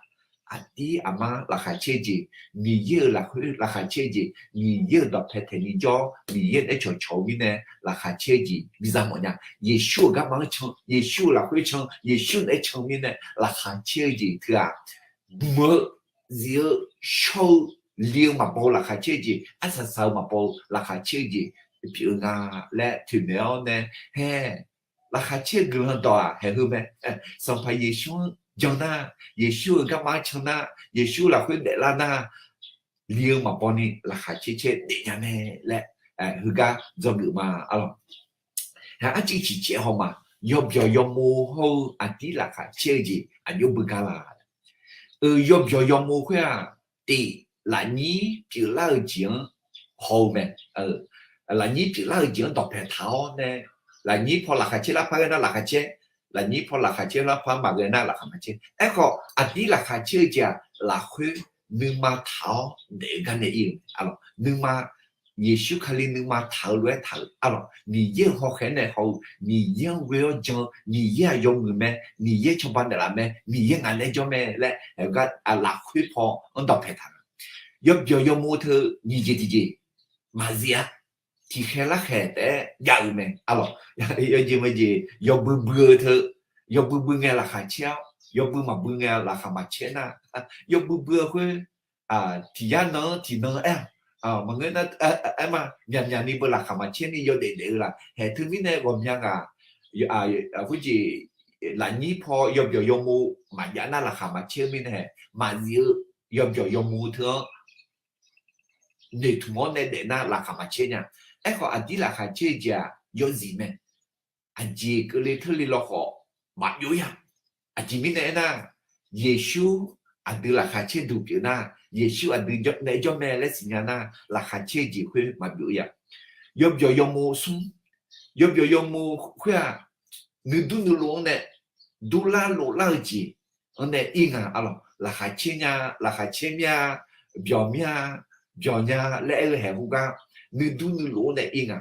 aqdir aqmar laqkhaq caer-eu jeq, Miqyaer-euq lafkhoer laqkhaq caer-eu jeq, Miqyaer-euq dawqpae taeqni jawr, Miqyaer naeq-aer cawqcawq-eu mirnae laqkhaq caer-eu jeq biza mawf nya. Yeqsur-euq garma-anr can, Yeqsur-euq lafkhoer can, Yeqsur naeq-aer can mirnae laqkhaq caer-eu jeq teu-aq, mq-eu, zif-eu, shawr-eu, li-eu maqbaw-eu laqkhaq caer-eu jeq, arsaq saq-eu maqbaw-eu laqkhaq caer-eu jeq pyeuf-eu nga laer toeqmaeq-awr nae, hae, laqkhaq caer-eu guiqlanq dawq-aq haeq heu mae. Sanqpaq Yeqsur-anr jan nar, Yeqsur-euq garma-anr can nar, Yeqsur lafkhoer daeflar nar, li-eu maqbaw ni laqkhaq caer caer daefnya mae laer, heugar dzawgeuf ma, arlawq. Arciv ciqcaev haw ma, yawbyawq yawmo hawr-eu aqdir laqkhaq caer-eu jeq aqjox beugar la. Eu, yawbyawq yawmo khoer-aq, tif, lafnyir pyeuflar-eu jeq-anr haw-eu mae. Lafnyir pyeuflar-eu jeq-anr dawqpae taq-awr nae, lafnyir paw laqkhaq caer lar par ghae nar laqkhaq caer, Lafnyir paw laqkhaq caer lar par maqghae nar laqkhaq maqcaer. Aerkhawf aqdir laqkhaq caer-eu jeq-aq, lafkhoer nuima taq-awr daef-eu gar nae ir-eu mae. Arlawq, nuima, Yeqsur Kali nuima taq-eu lof-aer taq-euq. Arlawq, Miqyaer-euq hawkhaeq-anr nae haw-eu, Miqyaer-anr ghoe-awr jan-eu, Miqyaer aqyawf muiq mae, Miqyaer cawba naeqlaf mae, Miqyaer ngaq nae jawr mae laer, aer-eu gar lafkhoer paw-anr dawqpae taq-eu. Yawbyawq yawmuiq teu nyiq jeq tiqjeq maqzif-a. Tiqkhaeq larkhaeq taef-aer jav-eu mae. Arlawq, yawjeq maejeq yawbui bui-eu teu, yawbui bui ngae laqkhaq caer-awr, yawbui maqbui ngae laqkhaq maqcaer nar, yawbui bui-eu khoer, tiq yar nan-anr tiq nan aer-aq, maqngeur nar, aer ma, myaqmyaq ni beu laqkhaq maqcaer ni yawdaef daef-eu laf. Haeq teumirnae ghawqmya ghaq, khoerjeq, lafnyir paw yawbyawq yawmuiq maqjav nar laqkhaq maqcaer-eu mirnae, maqzif-eu yawbyawq yawmuiq teu-anr noeqtmq-awr nae daef nar laqkhaq maqcaer nya. Aerkhawf aqdir laqkhaq caer-eu jeq-aq yawzif mae. Aqjeq keuvle teurle lawkhawf maqbyov-ir-a. Aqjeq mirnae aernar, Yeqsur aqdui laqkhaq caer duq pyeuf nar, Yeqsur aqdui nae jawr mae laer siqnya nar, laqkhaq caer-eu jeq khoer maqbyov-ir ya. Yawbyawq yawmuiq smr, yawbyawq yawmuiq khoer-aq, nuidur nuilov-anr nae durlar loflar-eu jeq-anr nae ir nga. Arlawq, laqkhaq caer nya, laqkhaq caer mir-a, byawq mir-a, byawq nya laer aer-eu haeq khoergar, nuidur nuilov-anr nae ir nga.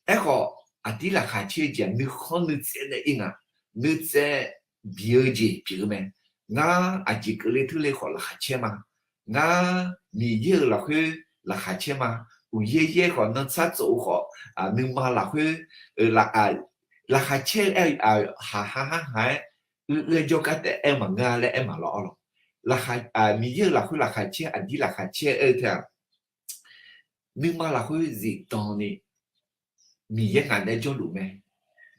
Aerkhawf aqdir laqkhaq caer-eu jeq-aq nuikhanr nuitsaev nae ir nga. Nuitsaev biq-eu jeq pyeuf-eu mae. Ngar aqjeq keuvle teurle khawf laqkhaq caer ma. Ngar Miqyaer-euq lafkhoer laqkhaq caer ma. Uqyaer yaer khawf nanrtsar tsov-eu khawf, nuima lafkhoer laqkhaq caer-eu aer-eu, haqha harhaq-aer, uir uir-aer jawrgar taef aer-eu maqngeur-a laer aer maqlawr arlawq. Miqyaer-euq lafkhoer laqkhaq caer, aqdir laqkhaq caer aer-eu teu-aq, nuima lafkhoer zifdan ni, Miqyaer ngaq nae jawrluf mae,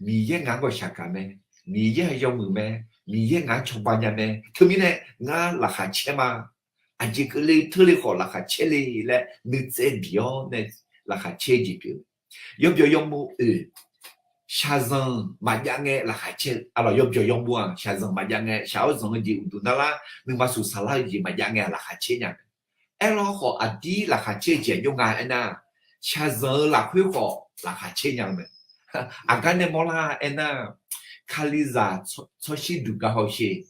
Miqyaer ngaq-anr ghawqshaq gaq mae, Miqyaer-aq yawmuiq mae, Miqyaer ngaq-anr cawba nya mae, teumirnae ngar laqkhaq caer ma. Aqjeq keuvle teurle khawf laqkhaq caer le laer nuitsaev biq-awr nae laqkhaq caer-eu jeq pyeuf. Yawbyawq yawmuiq oeq, shaqzanq maqjav ngae laqkhaq caer-eu. Arlawq, yawbyawq yawmuiq-aq shaqzanq maqjav ngae, shaq-awr zanq-eu jeq uqduq narlar, nuima suq saqlar-eu jeq maqjav ngae laqkhaq caer nya mae. Aerlawr khawf aqdir laqkhaq caer-eu jeq-aq jawr nga aernar, shaqzanq-eu lafkhoer khawf laqkhaq caer nya-eu mae. Aqgar nae mawrlar aernar, Kalizaq tsawrshir duq gar hawsher.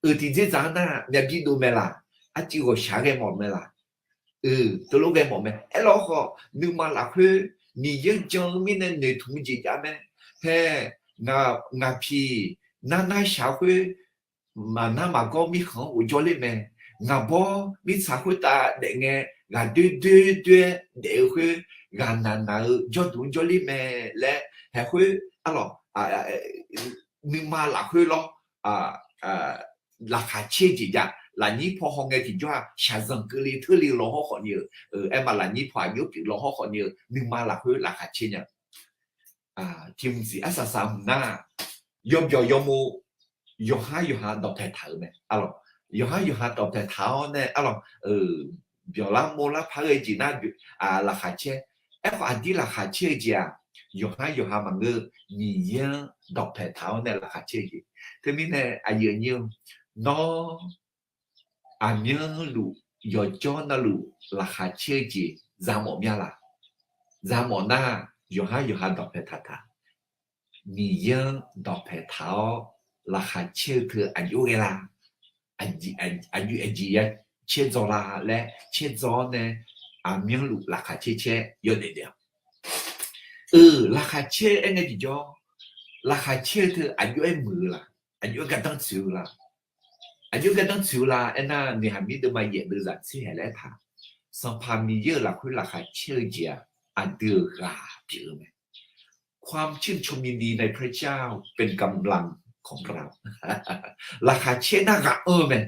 Euq tiqdzerdzaq-anr nar myavbi dov mae laq, arcuiv ghawqshaq ghae mawf mae laq, euq teulof ghae mawf mae. Aerlawr khawf nuima lafkhoer Miqyaer jan-eu mirnae noeqtmq-eu jeq jav mae. Hae, ngaq piq narnar shaq khoer, maqnar maqgawr mirkhanq-anr ghofjawr ler mae. Ngaqbawr mirtsaq khoertav daef ngae, ghaqdoer doer doer-aer daef-eu khoer, ghaqnaq naq-eu jawrduq-anr jawrler mae laer, haeq khoer, arlawq, nuima lafkhoer lawr, laqkhaq caer-eu jeq jav. Lafnyir paw hawngae tiqjawr-aq shaqzanq keuvle teurle law hawr khawf ni-euq, aer ma lafnyir paw aqjox pyeuf law hawr khawf ni-euq nuima lafkhoer laqkhaq caer nya. Tiq mqsiq arsaq saq hmq nar, yawbyawq yawmuiq yawqhar yawqha dawqpae taq-euq mae. Arlawq, yawqhar yawqha dawqpae taq-awr nae, arlawq, byawq lar mov lar par ghae jeq nar, laqkhaq caer. Aerkhawf aqdir laqkhaq caer-eu jeq-aq, yawqhar yawqha maqngeur, Miqyaer-anr dawqpae taq-awr nae laqkhaq caer-eu jeq. Teumirnae aqyuif aqnyir-eu, nawr aqmyanluf yawqjawr navluf laqkhaq caer-eu jeq za mawf mya laq? Za mawf nar, yawqhar yawqha dawqpae taq taq. Miqyaer-anr dawqpae taq-awr laqkhaq caer-eu teu aqjox ghae la? Aqjeq aqjeq ya caerdzaw la laer caerdzaw-awr nae, aqmyanluf laqkhaq caer caer yawdaef daef-awq. Euq, laqkhaq caer aer ngae tiqjawr, laqkhaq caer-eu teu aqjox-aer muiq-eu la? Aqjox-aer gardanr tsoeq-eu la? Aqjox-aer gardanr tsoeq-eu la aernar, noeqhaq mir deuvma yaef deuvzaq tser haeq laer aertaq, Sanqpaq Miqyaer-euq lafkhoer laqkhaq caer-eu jeq-aq, aqdui-euq ghaq pyeuf-eu mae. ความชื่นชมยินดีในพระเจ้าเป็นกำลังของเรา Laqkhaq caer nar ghaq anr-eu mae.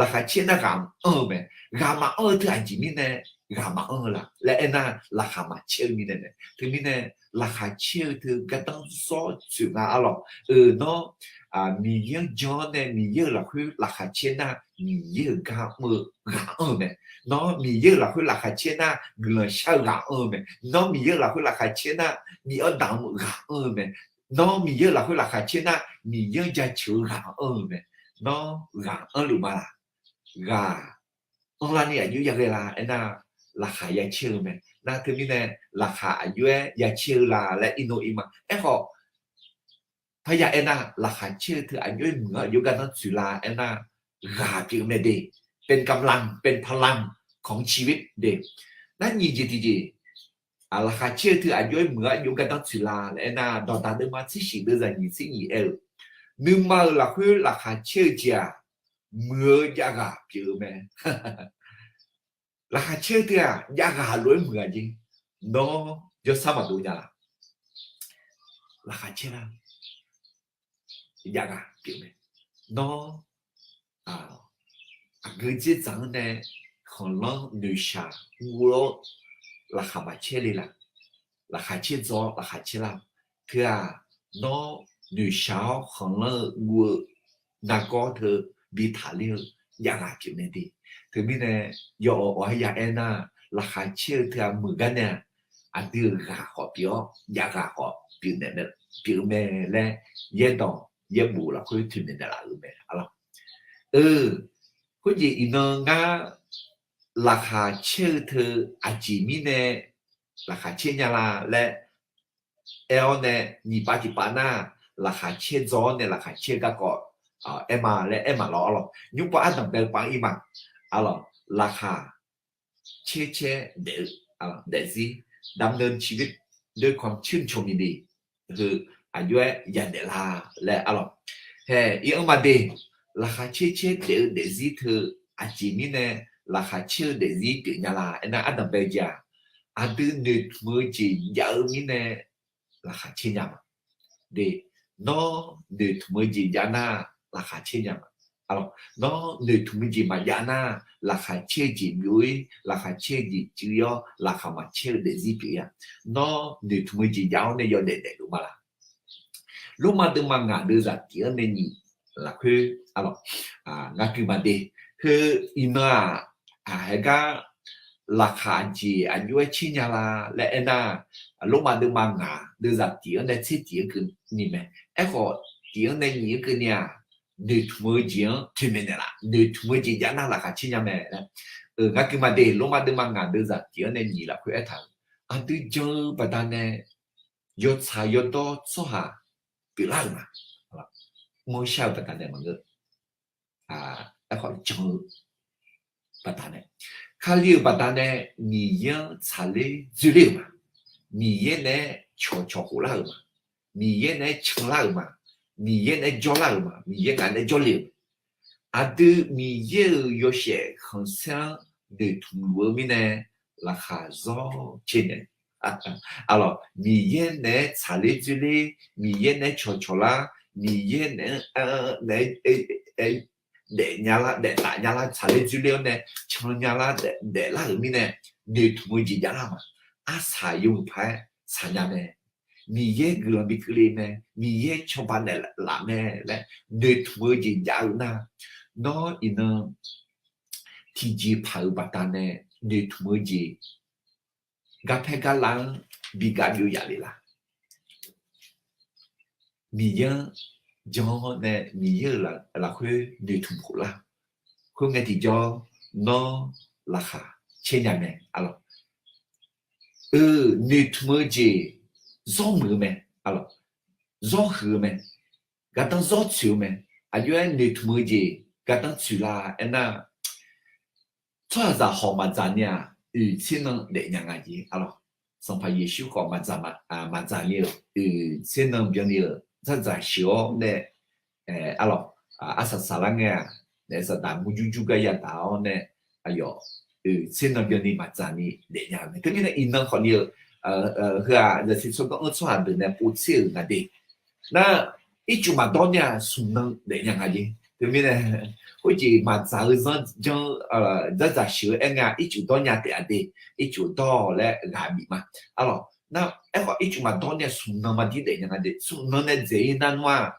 Laqkhaq caer nar ghaq anr-eu mae. Ghaq maqanr-eu teu aqjeq mirnae ghaq maqanr-eu la laer aernar, laqkhaq maqcaer-eu mirnae mae. Teumirnae laqkhaq caer-eu teu gardanr zawr tsoeq nga. Arlawq, euq, nawr Miqyaer-anr jan-awr nae Miqyaer-euq lafkhoer laqkhaq caer nar, Miqyaer-euq gar mr-eu ghaq anr-eu mae. Nawr Miqyaer-euq lafkhoer laqkhaq caer nar, guiqlanq shar-eu ghaq anr-eu mae. Nawr Miqyaer-euq lafkhoer laqkhaq caer nar, bi-awr damq-eu ghaq anr-eu mae. Nawr Miqyaer-euq lafkhoer laqkhaq caer nar, Miqyaer-anr jaceuq-eu ghaq anr-eu mae. Nawr ghaq anrluf ma laq? Ghaq anrlar ni aqjox yaghae la aernar, laqkhaq ya caer-eu mae. Nar teumirnae laqkhaq aqjox-aer ya caer-eu la laer irnov ir ma. Aerkhawf, Parya aernar, laqkhaq caer-eu teu aqjox-aer muiq-anr aqjox gardanr tsoeq la aernar, ghaq pyeuf-eu mae de. เป็นกำลัง เป็นพลังของชีวิต de. Nar nyiq jeq tiqjeq, laqkhaq caer-eu teu aqjox-aer muiq-anr aqjox gardanr tsoeq la laer aernar, Dawqdaq deuvma tser shif deuvzaq nyiq tser nyiq aer-eu, nuima-euq lafkhoer laqkhaq caer-eu jeq-aq, muiq-eu javghaq pyeuf-eu mae. Laqkhaq caer-eu teu-aq javghaq lof-aer muiq-a jeq. Nawr jawrsar maqdov nya la? Laqkhaq caer lar, javghaq pyeuf mae. Nawr aqgeu dzerdzaq-anr nae khanqlanr noeqshaq guv-awr laqkhaq maqcaer le laf? Laqkhaq caer dzaw-awr laqkhaq caer lar-awq. Teu-aq, nawr noeqshaq-awr khanqlanr-eu guv-eu nargawr teu bi taqler-eu javghaq pyeuf mae de. Teumirnae, yawawq awq-aer ya aernar, laqkhaq caer-eu teu-aq muiq gar nae-aq, aqdui-euq ghaq khawf pyeuf-awr javghaq khawf pyeuf mae laer, yaerdawq yaerbof lafkhoer toeqmaeq naeqlaf-euq mae. Khoerjeq iqnan ngar laqkhaq caer-eu teu aqjeq mirnae laqkhaq caer nya la laer aer-awr nae, nyiq pav tiq pav nar, laqkhaq caer dzaw-awr nae laqkhaq caer-eu garkawv aer ma laer aer ma lawr arlawq. Nymr pav ardanq bae-eu pav ir ma. Arlawq, laqkhaq caer caer daef-eu, daefzir, ดำเนินชีวิตด้วยความชื่นชมยินดี heu aqjox-aer yadaef la laer arlawq. Hae, ir-anr ma de, laqkhaq caer caer daef-eu daefzir teu aqjeq mirnae laqkhaq caer-eu daefzir pyeuf nya la aernar, ardanq bae-eu jeq-aq, aqdui noeqtmq-eu jeq jav-eu mirnae laqkhaq caer nya ma. De, nawr noeqtmq-eu jeq jav nar, laqkhaq caer nya ma. Nawr noeqtmq-eu jeq maqjav nar, laqkhaq caer-eu jeq byov-ir, laqkhaq caer-eu jeq cuiv-ir-awr, laqkhaq maqcaer-eu daefzir pyeuf-ir-a. Nawr noeqtmq-eu jeq jav-awr nae yawdaef daefluf ma la? Lormav deuvma ngaq deuvzaq tif-anr nae nyiq lafkhoer, arlawq, ngar gui ma de. Heu iqnan-aq, haegar laqkhaq jeq aqjox-aer caer nya la laer aernar, Lormav deuvma ngaq deuvzaq tif-anr nae tser tif-anr keuvni mae. Aerkhawf, tif-anr nae nyiq-anr keuvni-aq, noeqtmq-eu jeq-anr toeqmaeq naeqlaf, noeqtmq-eu jeq jav nar laqkhaq caer nya mae laer. Ngar gui ma de, Lormav deuvma ngaq deuvzaq tif-anr nae nyiq lafkhoer aertaq-euq, aqdui jan-eu baqdanae yawtsaq yawdawr tsawrhaq pyeuflar-euq ma. Mawrshar-eu baqdanae maqngeur. Aerkhawf jan-eu baqdanae, Kali-euq baqdanae Miqyaer-anr tsaqler dzoerler-euq ma. Miqyaer naeq-aer cawqcawq khoflar-euq ma. Miqyaer naeq-aer canlar-euq ma. Miqyaer naeq-aer jawrlar-euq ma. Miqyaer ngaq naeq-aer jawrle-euq ma. Aqdui Miqyaer-euq yawshaef khanqsaer-anr noeqtmq luf-eu mirnae, laqkhaq zawr caer naeq. Arlawq, Miqyaer naeq-aer tsaqler dzoerler, Miqyaer naeq-aer cawqcawq lar, Miqyaer naeq-aer daef nya lar, daeftaf nya lar, tsaqler dzoerler-awr nae can nya lar, daeflar-euq mirnae, noeqtmq-eu jeq javlar ma. Arsaq yawmuiq paq-aer saqnya mae. Miqyaer guiqlanq bi keuvle mae. Miqyaer cawba naeqlaf mae laer noeqtmq-eu jeq jav-eu nar, nawr iqnan tiqjeqpaq-euq baqdanae noeqtmq-eu jeq garpaer garlav-anr bi gav byov yaf le la? Miqyaer-anr jan-awr nae Miqyaer-euq lafkhoer noeqtmq khoflar. Khoerngae tiqjawr nawr laqkhaq caer nya mae. Arlawq, noeqtmq-eu jeq zawr muiq-eu mae. Arlawq, zawr huiq-eu mae. Gardanr zawr tsoeq-eu mae. Aqjox-aer noeqtmq-eu jeq gardanr tsoeq la aernar, tsawrhaqzaq hawq maqdzaq ni-aq, oeq tser nan daef nya nga jeq. Arlawq, Sanqpaq Yeqsur khawf maqdzaq ni-euq oeq tser nan byanni-euq dzardzaq sheuq-awr nae, arlawq, arsaq saqlar ngae-aq, naef saqdaq murjur jur gar yadaq-awr nae, aqyawf oeq tser nan byanni maqdzaq ni daef nya-eu mae. Teumirnae iqnan khawf ni-eu, heu-aq zaqsiq tsawrganr-anr tsawrhaq deuq nae povtser-euq nga de. Nar, ircuf maqdawr nya smq nan daef nya nga jeq. Teumirnae khoerjeq maqdzaq-eu zanr janr-eu dzardzaq sheuq-eu aer ngae-aq, ircuf dawr nya taef-a de. Ircuf dawr-awq laer ghaq bif ma. Arlawq, nar, aerkhawf ircuf maqdawr nya smq nan maqdir daef nya nga de. Smq nan nae dzaeq-ir nar nmr-aq,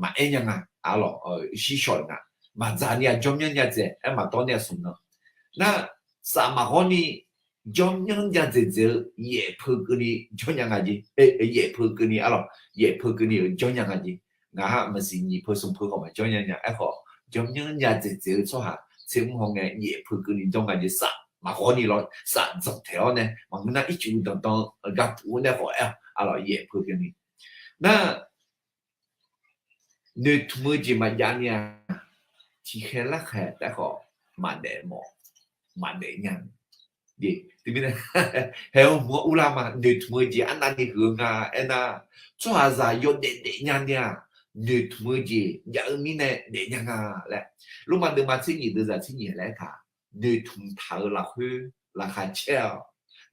maqaer nya nga. Arlawq, shir shaw-euq nga. Maqdzaq ni-aq jawrmyanr nya dzaeq, aer maqdawr ni-aq smq nan. Nar, saf maqghawr ni jawrmyanr nya dzaeq dzaeq-eu yaef peu keuvni jawr nya nga jeq. Yaef peu keuvni, arlawq, yaef peu keuvni-euq jawr nya nga jeq. Ngaq-aq maqsiq nyiq peu smq peu khawf maqjawr nya nya. Aerkhawf, jawrmyanr nya dzaeq dzaeq-eu tsawrhaq tser mr haw ngae yaef peu keuvni jawr nga jeq. Saf maqghawr ni lawr, saf dzanq taeq-awr nae maqngeur nar ircuf danqdan gharduq-anr nae khawf aer-awq. Arlawq, yaef peu keuvni. Nar, noeqtmq-eu jeq maqjav ni-aq, tiqkhaeq larkhaeq taef khawf maqdaef mawf, maqdaef nya. Teumirnae, haeq-eu hmq-anr urlar ma, noeqtmq-eu jeq arnavni huiq-eu nga aernar, tsawrhaqzaq yawdaef daef nya ni-aq, noeqtmq-eu jeq jav-eu mirnae daef nya nga laer. Lormav deuvma tser nyiq deuvzaq tser nyiq laer taq, noeqtmq taq-eu lafkhoer laqkhaq caer-awq.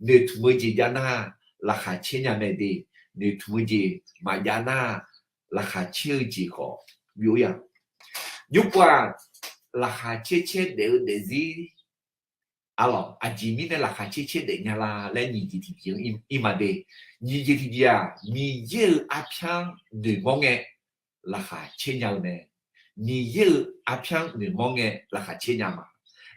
Noeqtmq-eu jeq jav nar, laqkhaq caer nya mae de. Noeqtmq-eu jeq maqjav nar, laqkhaq caer-eu jeq khawf byov-ir-aq. Nymrpov-aq, laqkhaq caer caer daef-eu daefzir, arlawq, aqjeq mirnae laqkhaq caer caer daef nya la laer nyiq jeq tiqjeq-anr ir ma de. Nyiq jeq tiqjeq-aq, Miqyaer-euq arpyar noeqmawr ngae laqkhaq caer nya-eu mae. Miqyaer-euq arpyar noeqmawr ngae laqkhaq caer nya ma.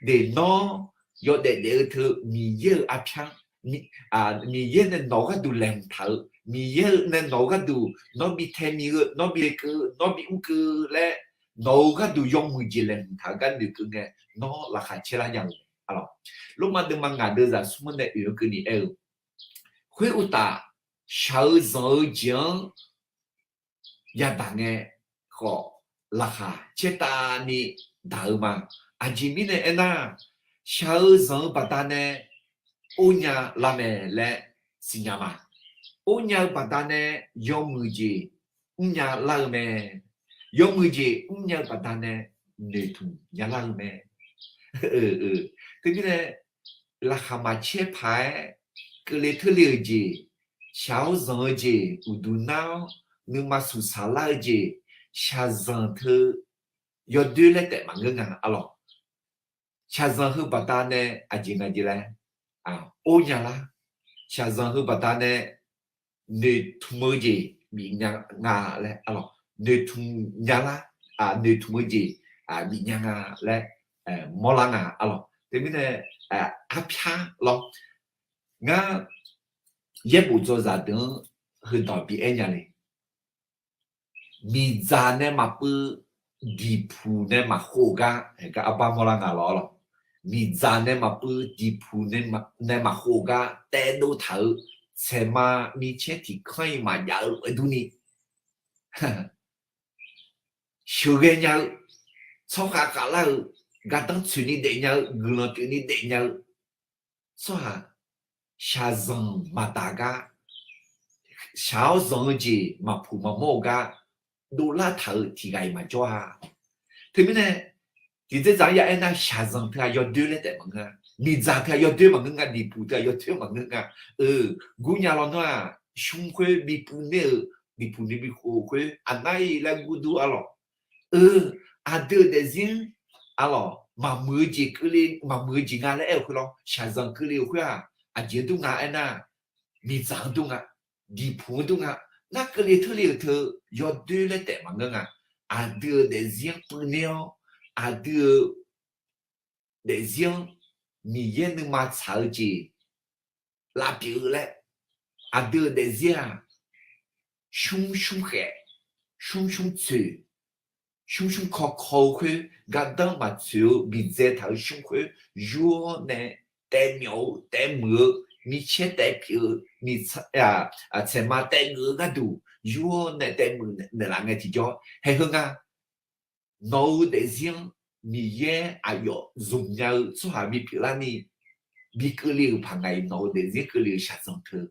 De nawr yawdaef daef-eu teu Miqyaer-euq arpyar, Miqyaer nae nawq-eu gharduq laeqhmq taq-eu, Miqyaer-eu nae nawq-eu gharduq nawr bi tae mi-eu, nawr bi lekeuv-eu, nawr bi mrkeuv-eu laer, nawq-eu gharduq yawmuiq jeq laeqhmq taq-eu gar noeqkeuv ngae, nawr laqkhaq caer lar nya-eu. Lormav deuvma ngaq deuvzaq smr-anr nae oeq-eu keuvni aer-eu, khoeruqtaf, shaq-eu zanq-eu jeq-anr yadaq ngae khawf, laqkhaq caertavni daq-eu ma. Aqjeq mirnae aernar, shaq-eu zanq-eu baqdanae or nya lar mae laer siqnya ma. Or nya-eu baqdanae yawmuiq jeq mrnya lar-eu mae. Yawmuiq jeq mrnya-eu baqdanae noeqtmq nya lar-eu mae. Teumirnae, laqkhaq maqcaer paq-aer keuvle teurle-euq jeq, shaq-awr zanq-eu jeq, uqduq nar-awr nuima suqsaq lar-eu jeq, shaqzanq teu yawdoer laer taef maqngeur nga, arlawq. Shaqzanq heu baqdanae aqjeq nga jeq laer or nya lar. Shaqzanq heu baqdanae noeqtmq-eu jeq bif nya nga laer, arlawq, noeqtmq nya lar, noeqtmq-eu jeq bif nya nga laer mawrlar nga, arlawq. Teumirnae, arpyar lawr. Ngar yaerbof dzawzaq deuq-anr heudawq bi aer nya le. Miqdzaq nae maqpuiv, diqpuq nae maqkhov-eu gar, gar arbar mawrlar nga lawr, arlawq. Miqdzaq nae maqpuiv, diqpuq nae maqkhov-eu gar taedov taq-euq tsaeqma micaer tiq kanr-iq maqjav-eu lof-aer durni, sheuqghae nya-eu, tsawrkhav khavlar-eu, gardanr tsoeqni daef nya-eu, guiqlanq pyeufni daef nya-eu tsawrhaq, shaqzanq maqdaq gar, shaq-awr zanq-eu jeq maqpuq maqmawr-eu gar dovlar taq-euq tiq ghaq-iq maqjawr-a. Teumirnae, tiqdzer dzaq-anr ya aernar, shaqzanq teu-aq yawdoer laer taef maqngeur-a. Miqdzaq teu-aq yawdoer maqngeur nga, diqpuq teu-aq yawdoer maqngeur nga. Eu, gurnya lawnmr-aq, smr khoer bi puiv ner-eu, diqpuq ni bi khof-eu khoer aqnar-iq laer gur dur, arlawq. Eu, aqdui-euq daefzir-anr, arlawq, maqmuiq-eu jeq keuvle, maqmuiq-eu jeq nga laer aer-eu khoer lawr, shaqzanq keuvle-euq khoer-aq, aqjeq-anr dur nga aernar, miqdzaq-anr dur nga, diqpuq-anr dur nga. Nar keuvle teurle-euq teu yawdoer laer taef maqngeur nga. Aqdui-euq daefzir-anr puiv ner-awr, aqdui-euq daefzir-anr Miqyaer nuima tsaq-eu jeq lavpyeuf-eu laer, aqdui-euq daefzir-aq, smr smr khaef, smr smr tsoeq, smr smr kawkaw-eu khoer, gardanr maqtsoeq-eu bidzae taq-euq smr khoer, yur-awr nae taevmyawf-eu, taevmuiq-eu, micaer taevpyeuf-eu, tsaeqma taevgeuf-eu gharduq yur-awr nae taevmuiq naeqlaf ngae tiqjawr haeq heu nga. Nawq-euq daefzir-anr Miqyaer aqyawf zmq nya-eu tsawrhaq bipyeuf larni, bi keuvle-euq paq ngaq-iq nawq-euq daefzir keuvle-euq shaqzanq teu.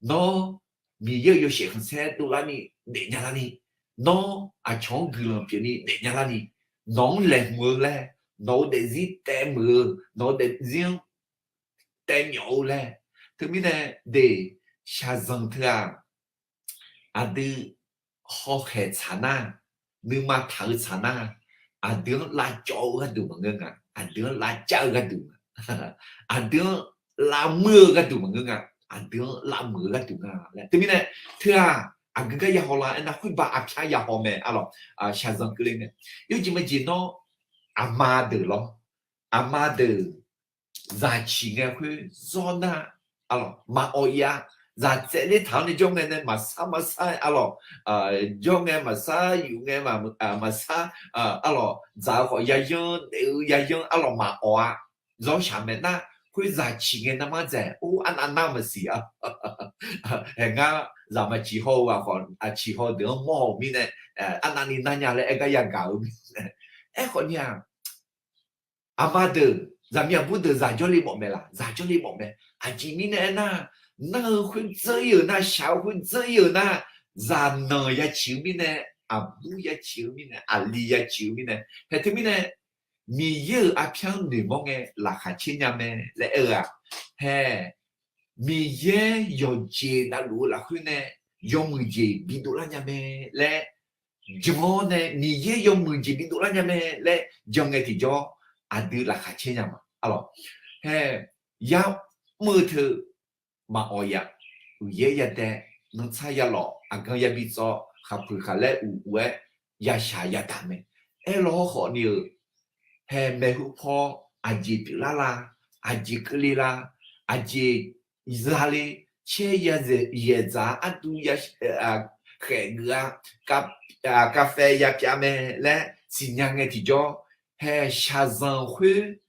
Nawr Miqyaer-euq yawshaef khanqsaer dovlarni daefnya larni, nawr aqcawq-anr guiqlanq pyeufni daefnya larni, nawq-anr laeqhmq-eu laer, nawq-euq daefzir taevmuiq-eu, nawq-euq daefzir-anr taevmyawf-eu laer. Teumirnae de, shaqzanq teu-aq, aqdui hawkhaeq tsaq nar, nuima taq-eu tsaq nar, aqdui-anr lavcawv-eu gharduq maqngeur nga, aqdui-anr lavcav-eu gharduq nga, aqdui-anr lavmuir-eu gharduq maqngeur nga, aqdui-anr lavmuiq-eu gharduq nga laer. Teumirnae, teu-aq, aqgeu gar yahaw la aernar, khoerbav arpyar yahaw mae, arlawq, shaqzanq keuvle mae. Yawjeq majeq nawr, aqma deuq lawr, aqma deuq zaq ciq ngae khoer zawr nar, arlawq, maqawq ir-a. Zaq tsaevler taq-awr nae jawr ngae nae maqsar maqsar, arlawq, jawr ngae maqsar, yuf ngae maqsar, arlawq, dzaq-eu khawf yayanr, daef-eu yayanr, arlawq, maqawq-a. Zawr shaq maeq nar, khoer zaq ciq ngae narmar dzaeq, or, arnav nar maqsiq-a. Haeq ngar zaqmaqciq haw-eu aqkhawf, aqciq haw deuq-anr mawr-euq mirnae, arnavni nar nya laer aer gar yagaq-eu mirnae, aerkhawf ni-aq, aqma deuq, zaqmiq aqbur deuq zaq jawrle mawf mae laq? Zaq jawrle mawf mae. Aqjeq mirnae aernar, nar-eu khoer dzeur ir-euq nar, shaq-eu khoer dzeur ir-euq nar, zaqnanq ya ciq-eu mirnae, aqbur ya ciq-eu mirnae, aqli ya ciq-eu mirnae, hae teumirnae, Miqyaer-euq arpyar-anr noeqmawr ngae laqkhaq caer nya mae laer aer-eu-aq, hae, Miqyaer yawqjeq navluf-eu lafkhoer nae yawmuiq jeq bidov lar nya mae laer jan-awr nae, Miqyaer yawmuiq jeq bidov lar nya mae laer jan ngae tiqjawr, aqdui laqkhaq caer nya ma. Arlawq, hae, yamr-eu teu maqawq yaf, uqyaer yadae, nantsar yalawf, aqgan yabi tsawv, khaqpuiq khaqlaer uq uq-aer yashaq yadaq mae. Aerlaw hawrkhawf ni-euq, hae, maeqhu paw aqjeq pyeuflar la, aqjeq keuvle la, aqjeq zale, caer yazaeq yaeqdzaq-a arduv ya khaef geuf-a, kavfae yapyav mae laer siqnya ngae tiqjawr, hae, shaqzanq khoer,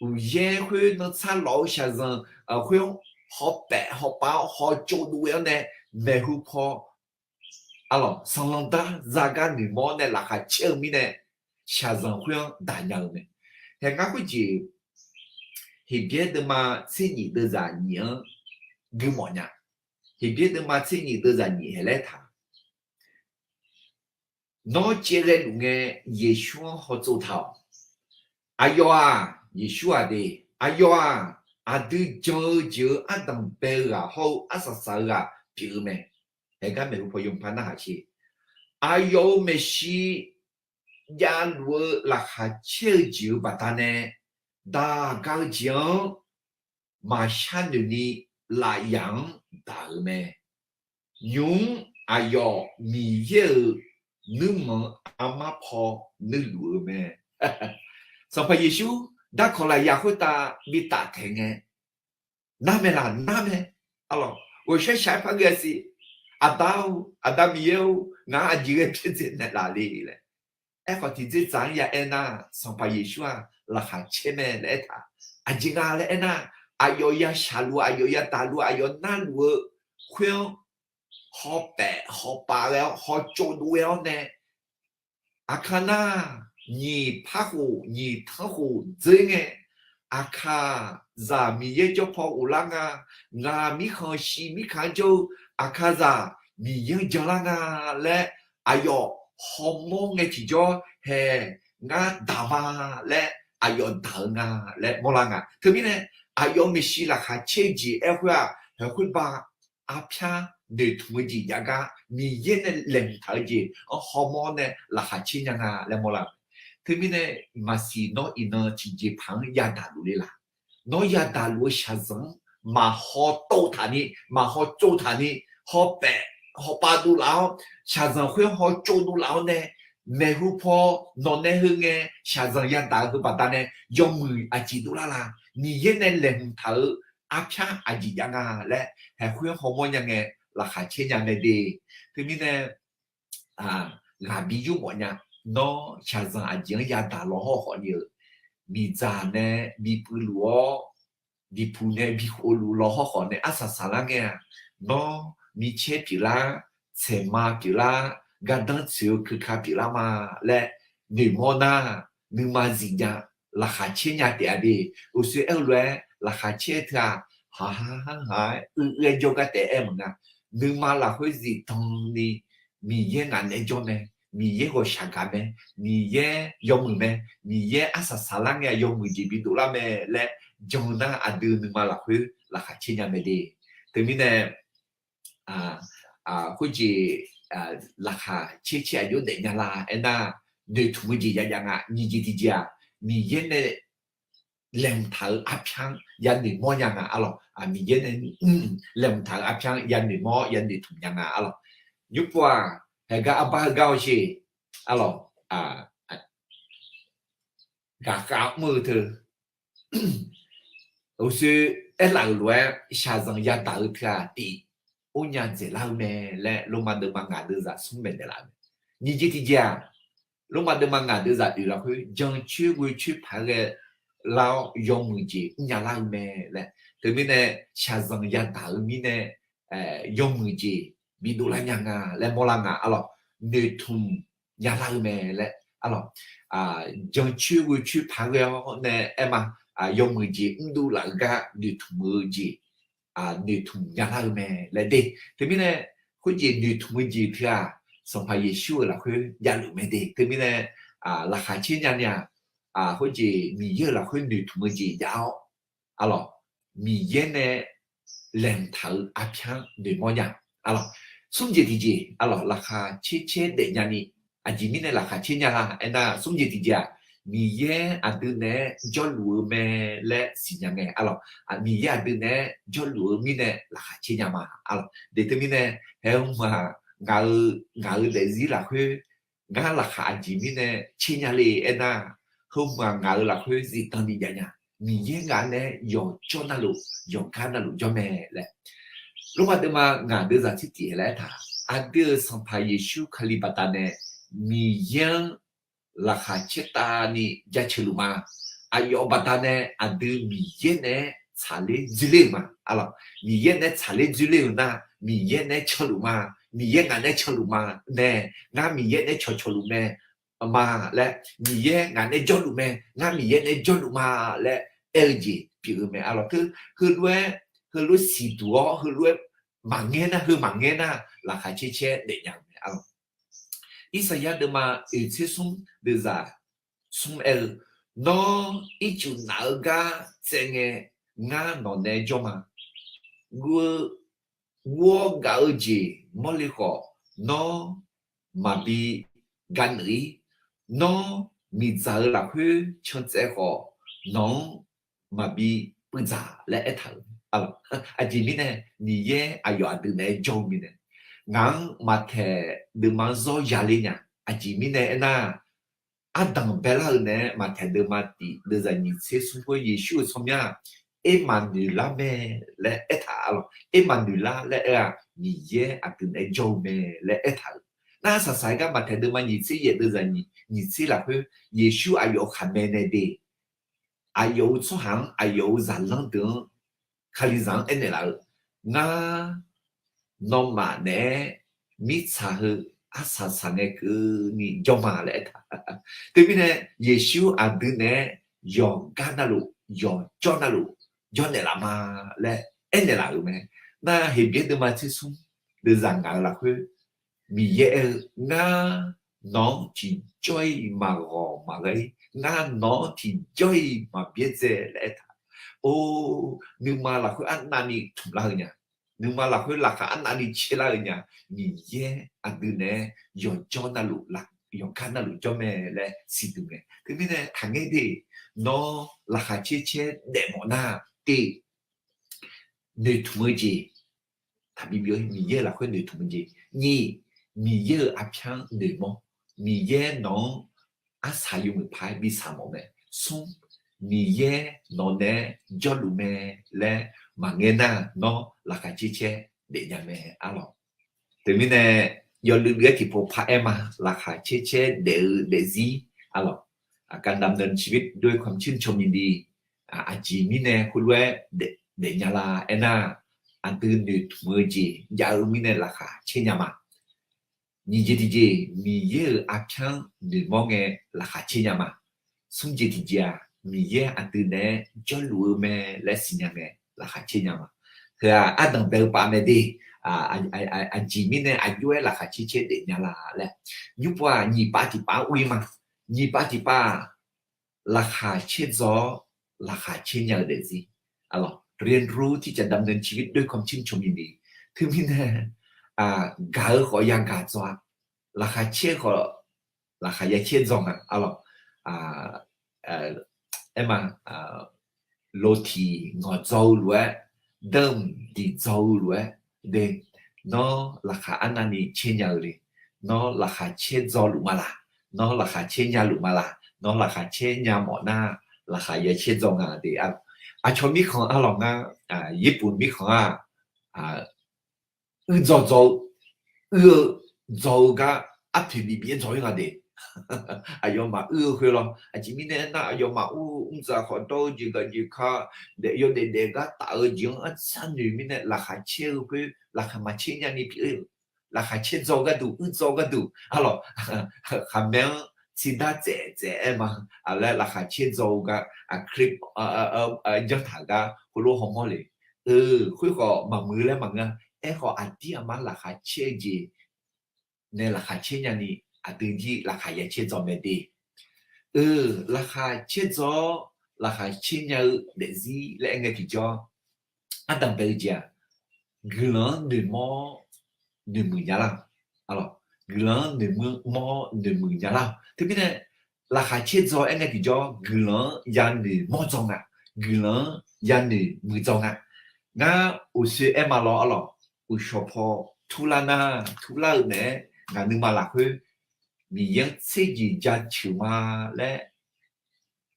uqyaer khoer, nantsar lawf-eu shaqzanq khoer-anr hawpaef hawpav-awr hawtsov dov ghae-awr nae, maeqhu paw, arlawq, sanqlanq dar zagar noeqmawr-awr nae laqkhaq caer-eu mirnae, shaqzanq khoer-anr daq nya-eu mae. Hae, ngar khoerjeq Heqbyaer deuvma tser nyiq deuvzaq nyiq-anr gui mawf nya. Heqbyaer deuvma tser nyiq deuvzaq nyiq hae laer taq Nawr caev ghae luf ngae, Yeqsur-anr hawtsov taq-awq. Aqyawf-aq, Yeqsur-aq de, aqyawf-aq, aqdui jan-eu jeq-euq ardanq bae-eu ghaq hawr-eu arsaq saq-eu ghaq pyeuf-eu mae. Haegar maeqhu paw yawmuiq par narhaq sher. Aqyawf-euq maeqshi javluf-eu laqkhaq caer-eu jeq-euq baqdanae, daq ga-eu jeq-anr maqshar noeq ni lafyaq-anr daq-euq mae. Nymq-mr aqyawf Miqyaer-euq nuirmanq-eu armar paw nuirluf-eu mae. Sanqpaq Yeqsur darkawq lafyaq khoertav bi taftaeq ngae, nar mae laq? Nar mae. Arlawq, ghawqshaq shaq-aer par ghae siq. Aqda-or, Aqda Miqyaer-or, ngaq-anr aqjeq ghae pyaerdzae naeqlaf le laer. Aerkhawf, tiqdzerdzaq-anr ya aernar, Sanqpaq Yeqsur-aq laqkhaq caer mae laer aertaq. Aqjeq nga laer aernar, aqyawf ya shaqluf, aqyawf ya daqluf, aqyawf narluf-eu khoer-anr hawpaef hawpav ghae-awr, hawtsov dov ghae-awr nae, aqkar nar, nyiq par khof nyiq tanr khof dzeur ngae, aqkaqzaq Miqyaer jawr paw ghoflar nga, ngaq mirkhanq shiq mirkhanq-anr jawr-eu aqkaqzaq Miqyaer-anr janlar nga laer, aqyawf hawmawr ngae tiqjawr hae, ngar daq ma laer aqyawf daq-eu nga laer mawrlar nga. Teumirnae, aqyawf maeqshi laqkhaq caer-eu jeq aer khoer-aq, haeq khoerbav arpyar noeqtmq-eu jeq jav gar Miqyaer nae laeqhmq taq-eu jeq-anr hawmawr nae laqkhaq caer nya nga laer mawrlar-eu. Teumirnae, maqsiq nawr iqnan tiqjeqpaq-anr yadaq luf le laq? Nawr yadaq luf-eu shaqzanq-anr maqhaw tov taq ni, maqhaw tsov taq ni, hawpaef hawpav dovlaf-awr, shaqzanq khoer hawtsov dovlaf-awr nae, maeqhu paw nawq nae heu ngae shaqzanq yadaq-eu heu baqdanae yawmuiq aqjeq dovlar la? Miqyaer nae laeqhmq taq-eu arpyar aqjeq jav nga laer haeq khoer-anr hawmawr nya ngae, laqkhaq caer nya mae de. Teumirnae, ghaq bi yurmawf nya. Nawr shaqzanq aqjeq-anr yadaq law hawrkhawf ni-euq, miqdzaq nae bi puivluf-awr, diqpuq nae bi khovluf law hawrkhawf nae arsaq saqlar ngae-aq, nawr micaer pyeuflar, tsaeqma pyeuflar, gardanr tsoeq-eu keuka pyeuflar ma laer noeqmawr nar, nuima zifnya, laqkhaq caer nya taef-a de. Uqshoe aer-eu lof-aer laqkhaq caer-eu teu-aq, haq ha ha ha-aer uiqghae jawrgar taef-aer maqnga. Nuima lafkhoer zifdan ni, Miqyaer ngaq naeq-aer jawr mae, Miqyaer ghawqshaq gaq mae, Miqyaer yawmuiq mae, Miqyaer arsaq saqlar ngae yawmuiq jeq bidov lar mae laer jan nar, aqdui nuima lafkhoer laqkhaq caer nya mae de. Teumirnae, khoerjeq laqkhaq caer caer aqjox daefnya la aernar, noeqtmq-eu jeq jav jav nga. Nyiq jeq tiqjeq-aq, Miqyaer nae laeqhmq taq-eu arpyar-anr ya noeqmawr nya nga. Arlawq, Miqyaer nae laeqhmq taq-eu arpyar-anr ya noeqmawr ya noeqtmq nya nga. Arlawq, nymrpov-aq, haeqgar arbar heugar-awr sher. Arlawq, gaqkhav mr-eu teu, uqshoe aerlaf-euq lof-aer shaqzanq yadaq-eu teu-aq, tif or nya dzaeqlar-eu mae laer Lormav deuvma ngaq deuvzaq smr maeqnaeq laf-eu mae. Nyiq jeq tiqjeq-aq, Lormav deuvma ngaq deuvzaq oeq lafkhoer jancoer ghoecoer paq-aer ghae lar-awr yawmuiq jeq mrnya lar-eu mae laer. Teumirnae shaqzanq yadaq-eu mirnae yawmuiq jeq bidov lar nya nga laer mawrlar nga arlawq. Noeqtmq nya lar-eu mae laer arlawq. Jancoer ghoecoer paq ghae-awr nae aer ma, yawmuiq jeq mrdov laf-eu gar noeqtmq-eu jeq, noeqtmq nya lar-eu mae laer de. Teumirnae khoerjeq noeqtmq-eu jeq teu-aq, Sanqpaq Yeqsur-euq lafkhoer javluf mae de. Teumirnae laqkhaq caer nya ni-aq, khoerjeq Miqyaer-euq lafkhoer noeqtmq-eu jeq jav-awr arlawq, Miqyaer nae laeqhmq taq-eu arpyar noeqmawr nya arlawq. Smr jeq tiqjeq arlawq, laqkhaq caer caer daef nya ni. Aqjeq mirnae laqkhaq caer nya la aernar, smr jeq tiqjeq-aq, Miqyaer aqdui naeq-aer jawrluf-eu mae laer siqnya ngae arlawq. Miqyaer aqdui naeq-aer jawrluf-eu mirnae laqkhaq caer nya ma arlawq. De teumirnae, haer-eu ma, ngaq-eu, ngaq-eu daefzir lafkhoer ngar laqkhaq aqjeq mirnae caer nya le aernar, heu ma ngaq-eu lafkhoer zifdan ni jav nya. Miqyaer ngaq nae yawqjawr navluf, yawqgar navluf jawr mae laer. Lormav deuvma ngaq deuvzaq tser tiq laer aertaq, aqdui-euq Sanqpaq Yeqsur Kali baqdanae Miqyaer-anr laqkhaq caertavni jaceuq luf ma. Aqyawf baqdanae aqdui Miqyaer naeq-aer tsaqler dzoerler-euq ma arlawq. Miqyaer naeq-aer tsaqler dzoerler-euq nar, Miqyaer naeq-aer canluf ma. Miqyaer ngaq naeq-aer canluf ma nae, ngar Miqyaer naeq-aer cawqcawq luf mae ma laer, Miqyaer ngaq naeq-aer jawrluf mae, ngar Miqyaer naeq-aer jawrluf ma laer aer-eu jeq pyeuf-eu mae arlawq. Teu heulof-aer, heulof siqduq-awr heulof-aer maqngaer nar, heu maqngaer nar, laqkhaq caer caer daef nya-eu mae arlawq. Irsaqyar deuvma oeq tser smr deuvzaq smr aer-eu, Nawr ircuf naf-eu gar tsaev ngae, ngar nawq nae jawr ma. Guv-eu, guv-awr gaf-eu jeq mawrle khawf, nawr maqbi gaqneuq-ir. Nawr miqdzaq-eu lafkhoer can tsaev khawf, nawq-anr maqbi puivdzaq laer aertaq-euq. Aqjeq mirnae Miqyaer aqyawf aqdui naeq-aer jawr-eu mirnae, ngaq-anr maqtaeq deuvma-anr zawr yale nya. Aqjeq mirnae aernar, ardanq baelar-eu naeq-aer maqtaeq deuvma tiq deuvzaq nyiq tser smr khoer Yeqsur-euq tsawrmyanr-aq, Ermaqnoeqlar mae laer aertaq arlawq. Ermaqnoeqlar laer aer-aq, Miqyaer aqdui naeq-aer jawr-eu mae laer aertaq-euq. Nar saqsaq-aer gar maqtaeq deuvma nyiq tser yaef deuvzaq nyiq, nyiq tser lafkhoer Yeqsur aqyawf-euq khaqmae nae de, aqyawf-euq tsawrhaq-anr, aqyawf-euq zaqlanr deuq-anr, Kalizaq-anr aernaeq laf-eu, Ngar nawmaf naeq-aer mirtsaq heu arsaq saq ngae keuvni jawr ma laer aertaq. Teumirnae Yeqsur aqdui naeq-aer yawqgar navluf, yawqjawr navluf jawrnaeq laf ma laer aernaeq laf-euq mae. Nar Heqbyaer deuvma tser smr deuvzaq ngaq-eu lafkhoer Miqyaer aer-eu, Ngar nawq-anr tiqjawr-iq maqghawq maqghae-ir, ngar nawq-anr tiqjawr-iq maqbyaerdzae laer aertaq. Or, nuima lafkhoer arnavni tmq lar-eu nya. Nuima lafkhoer laqkhaq arnavni caer lar-eu nya. Miqyaer aqdui naeq-aer yawqjawr navluf, yawqgar navluf jawr mae laer siqduq mae. Teumirnae taqngaer de, nawr laqkhaq caer caer daefmawf nar te, noeqtmq-eu jeq, taqbi byov-ir Miqyaer lafkhoer noeqtmq-eu jeq. Nyiq, Miqyaer-euq arpyar-anr noeqmawr. Miqyaer nawq-anr arsaq yawmuiq paq-aer bi saq mawf mae. Smr, Miqyaer nawq naeq-aer jawrluf mae laer maqngaer nar, nawr laqkhaq caer caer daefnya mae arlawq. Teumirnae yawluiv luiv-aer tiqpov paq-aer ma, laqkhaq caer caer daef-eu daefzir arlawq. การดำเนินชีวิตด้วยความชื่นชมยินดี aqjeq mirnae khoerlof-aer daefnya la aernar, aqdui noeqtmq-eu jeq jav-eu mirnae laqkhaq caer nya ma. Nyiq jeq tiqjeq, Miqyaer-euq arpyar-anr noeqmawr ngae laqkhaq caer nya ma. Smr jeq tiqjeq-aq, Miqyaer aqdui naeq-aer jawrluf-eu mae laer siqnya ngae laqkhaq caer nya ma. Heu-aq ardanq bae-eu pav mae de. Aqjeq mirnae aqjox-aer laqkhaq caer caer daefnya la laer. Nymr pov-aq nyiq pav tiqpav-anr ur-ir ma. Nyiq pav tiqpav-aq, laqkhaq caer dzaw-awr laqkhaq caer nya-eu daefzir arlawq. เรียนรู้ที่จะดำเนินชีวิตด้วยความชื่นชมยินดี Teumirnae gaq-eu khawf yagaq dzaw-a, laqkhaq caer khawf laqkhaq ya caer dzaw nga arlawq. Aer ma, lotiq ngawq dzaw-eu lof-aer, danrmq diq dzaw-eu lof-aer de, nawr laqkhaq arnavni caer nya-eu le. Nawr laqkhaq caer dzaw luf ma laq? Nawr laqkhaq caer nya luf ma laq? Nawr laqkhaq caer nya mawf nar, laqkhaq ya caer dzaw nga de. Aqcawq mirkhanq arlawq ngar, Yaerbof mirkhanq-aq, uir dzaw dzaw-eu, uir-eu dzaw-eu gar arpoeq bif bif-aer dzaw-ir nga de. Aqyawfmaf uir-eu khoer lawr. Aqjeq mirnae aernar, aqyawfmaf ur-eu mrdzaq khawf dawr-eu jeq gaq jeq ka, daef yawdaef daef gar taf-eu jeq-anr artsar noeq mirnae laqkhaq caer-eu khoer laqkhaq maqcaer nyani pyeuf-eu laqkhaq caerdzaw-eu gharduq, uirdzaw-eu gharduq, arlawq, khaqmae-anr tsiqdar tsaeftsaef-aer ma, aq laer laqkhaq caerdzaw-eu gar, aqkar janrtaq gar khoerlof hawmawr le. Khoerkhawf maqmuiq laer maqngeur-a. Aerkhawf aqdir aqmar laqkhaq caer-eu jeq nae laqkhaq caer nyani, aqdui jir laqkhaq ya caerdzaw mae de. Laqkhaq caerdzaw-awr laqkhaq caer nya-eu daefzir laer aer ngae tiqjawr, ardanqbae-eu jeq-aq, guiqlanq-anr noeqmawr noeqmuiq nya lar. Guiqlanq-anr noeqmawr noeqmuiq nya lar. Teumirnae laqkhaq caerdzaw aer ngae tiqjawr guiqlanq-anr yanoeq mawr dzaw nga, guiqlanq-anr yanoeq muiq dzaw nga. Ngar uqshoe aer ma lawr arlawq, uqshawq paw turlar nar, turlar-eu naeq-aer ngaq nuima lafkhoer Miqyaer-anr tserjeq jaceuq ma laer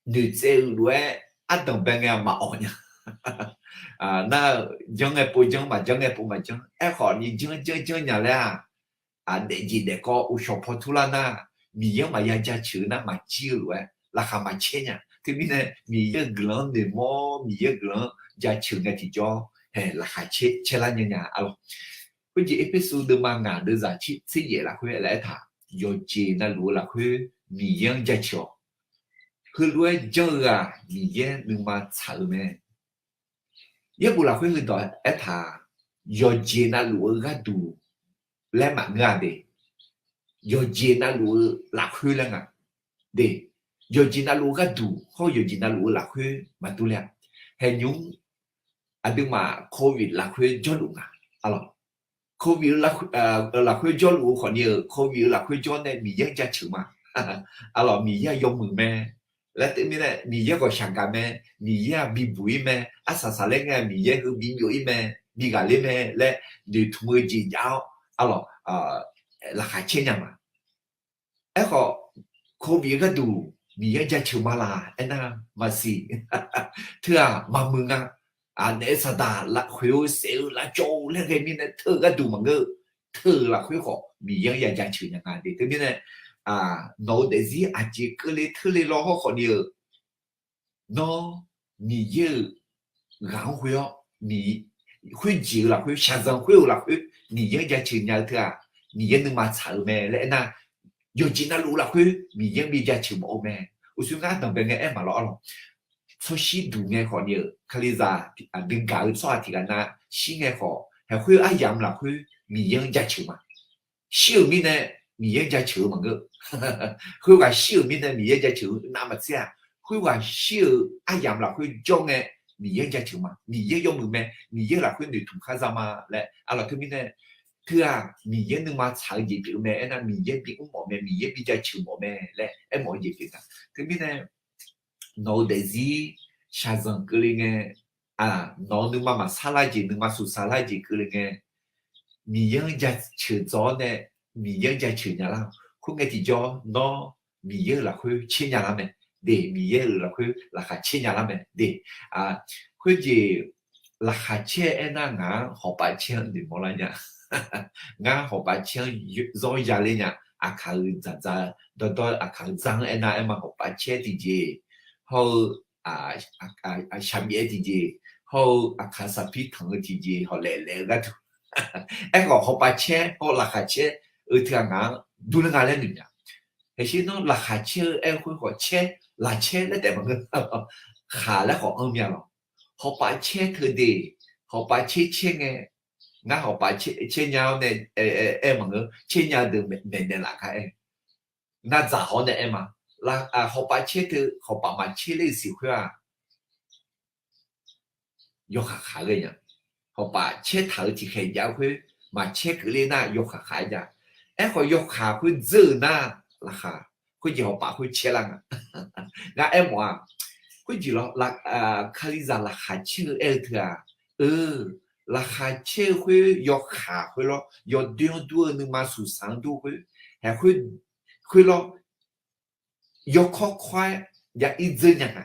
noeqtsaev-eu lof-aer ardanqbae ngae maqawq nya. Nar-eu janr ngae pov janr, maqjanr ngae pov maqjanr. Aerkhawf ni janr janr janr nya laer-aq, aqdaef jeq daef kawv uqshawq paw turlar nar, Miqyaer-anr maqya jaceuq nar maqjir-eu lof-aer laqkhaq maqcaer nya. Teumirnae Miqyaer-euq guiqlanq-anr noeqmawr, Miqyaer-euq guiqlanq-anr jaceuq ngae tiqjawr, hae laqkhaq caer, caerlar nya nya arlawq. Khoerjeq Erpersu deuvma ngaq deuvzaq tser yaef lafkhoer laer aertaq, yawqjeq navluf-eu lafkhoer Miqyaer-anr jaceuq-awq. Heulof-aer janr-eu-aq Miqyaer nuima tsaq-eu mae. Yaerbof lafkhoer heudawq aertaq, yawqjeq navluf-eu gharduq laer maqngeur-a de. Yawqjeq navluf-eu lafkhoer laer nga de. Yawqjeq navluf-eu gharduq hawr-eu yawqjeq navluf-eu lafkhoer maqdur le-a. Haeqnymr aqduimaf โควิด lafkhoer jawrluf nga. Arlawq, โควิด lafkhoer jawrluf-eu khawfni-euq โควิด lafkhoer jawr nae Miqyaer-anr jaceuq ma. Arlawq, Miqyaer-aq yawmuiq mae laer teumirnae Miqyaer ghawqshaq gaq mae, Miqyaer-aq bibuq-ir mae, arsaq saqler ngae Miqyaer heu bibyov-ir mae, bighaq ler mae laer noeqtmq-eu jeq jav-awr, arlawq, laqkhaq caer nya ma. Aerkhawf, โควิด gharduq Miqyaer jaceuq ma laq aernar maqsiq. Teu-aq maqmuiq nga. Aqnaeq-eu saqdaq lafkhoer-eu saef-eu lavcawv-eu laer ghae mirnae teu-eu gharduq maqngeur-eu, teu-euq lafkhoer khawf Miqyaer-anr ya jaceuq nya nga de. Teumirnae nawq-eu daefzir aqjeq keuvle teule law hawr khawfni-euq, nawr Miqyaer-euq ghaq-anr khoer-awr, khoerjeq-eu lafkhoer, shaqzanq khoer-euq lafkhoer Miqyaer-anr jaceuq nya-eu teu-aq, Miqyaer nuima tsaq-eu mae laer aernar, yawqjeq navluf lafkhoer Miqyaer-anr bi jaceuq mawf-eu mae. Uqshoe ngar danqbae ngae aer maqlawr arlawq. Tsawrshir duq ngae khawfni-euq Kalizaq aqdui gaq-eu tsawrhaq tiq ghaq nav shir ngae khawf, haeq khoer aryamq lafkhoer Miqyaer-anr jaceuq ma. Shir-euq mirnae Miqyaer jaceuq-eu maqngeur. Khoerghaq shir-euq mirnae Miqyaer jaceuq-eu navmaqtser-aq, khoerghaq shir-euq aryamq lafkhoer jawr ngae Miqyaer jaceuq ma. Miqyaer yawmuiq mae, Miqyaer lafkhoer noeqtmq khar za ma laer arlawq. Teumirnae teu-aq Miqyaer nuima tsaq-eu jeq pyeuf-eu mae aernar, Miqyaer bimr mawf mae, Miqyaer bi jaceuq mawf mae laer aermawf-eu jeq pyeuf nga. Teumirnae nawq-eu daefzir shaqzanq keuvle ngae, nawq-eu nuima maqsar lar jeq, nuima suqsaq lar jeq keuvle ngae, Miqyaer-anr jaceuq dzaw-awr nae Miqyaer-anr jaceuq nya lar. Khoerngae tiqjawr nawr Miqyaer-euq lafkhoer caer nya lar mae de, Miqyaer-euq lafkhoer laqkhaq caer nya lar mae de. Khoerjeq laqkhaq caer aernar ngaq-anr hawqpav caer-anr noeqmawr lar nya. Ngar hawqpav caer-anr zawr ya ler nya. Aqkaq-euq dzaqdzaq dawrdawr aqkaq-euq dzar-anr aernar aer ma, hawqpav caer tiqjeq hawr-eu shaqbyav tiqjeq hawr-eu aqkaq saqpir tanq-eu tiqjeq hawq laef laef-eu gharduq. Aerkhawf hawqpav caer hawr laqkhaq caer-eu teu-aq ngaq-anr durler nga laer noeq nya. Haeqshir nawr laqkhaq caer-eu aer-eu khoer khawf caer, laqcaer laer taef maqngeur. Khaq laer khawf anr mya lawq. Hawqpav caer teu de, hawqpav caer caer ngae, ngar hawqpav caer nya-awr nae aer maqngeur, caer nya-eu deuq maeqnaeq laf gar aer. Ngar dzaq hawr nae aer ma. Hawqpav caer teu hawqpav maqcaer ler-eu siq khoer-aq, yawkaq khaq ghae nya. Hawqpav caer taq-euq tiqkhaeq jav-eu khoer maqcaer keuvle nar yawkaq khaq-aer jav. Aerkhawf yawkaq khoer dzeur-euq nar, laqkhaq khoerjeq hawqpav khoer caer lar nga. Ngar aermawf-aq, khoerjeq lawr, Kalizaq laqkhaq caer-eu aer-eu teu-aq, eu, laqkhaq caer-eu khoer yawkaq khoer lawr, yawdoer-anr dur-eu nuima suqsaq-anr dur khoer, haeq khoer lawr, yawkawr kawr-aer ya ir dzeur nya nga.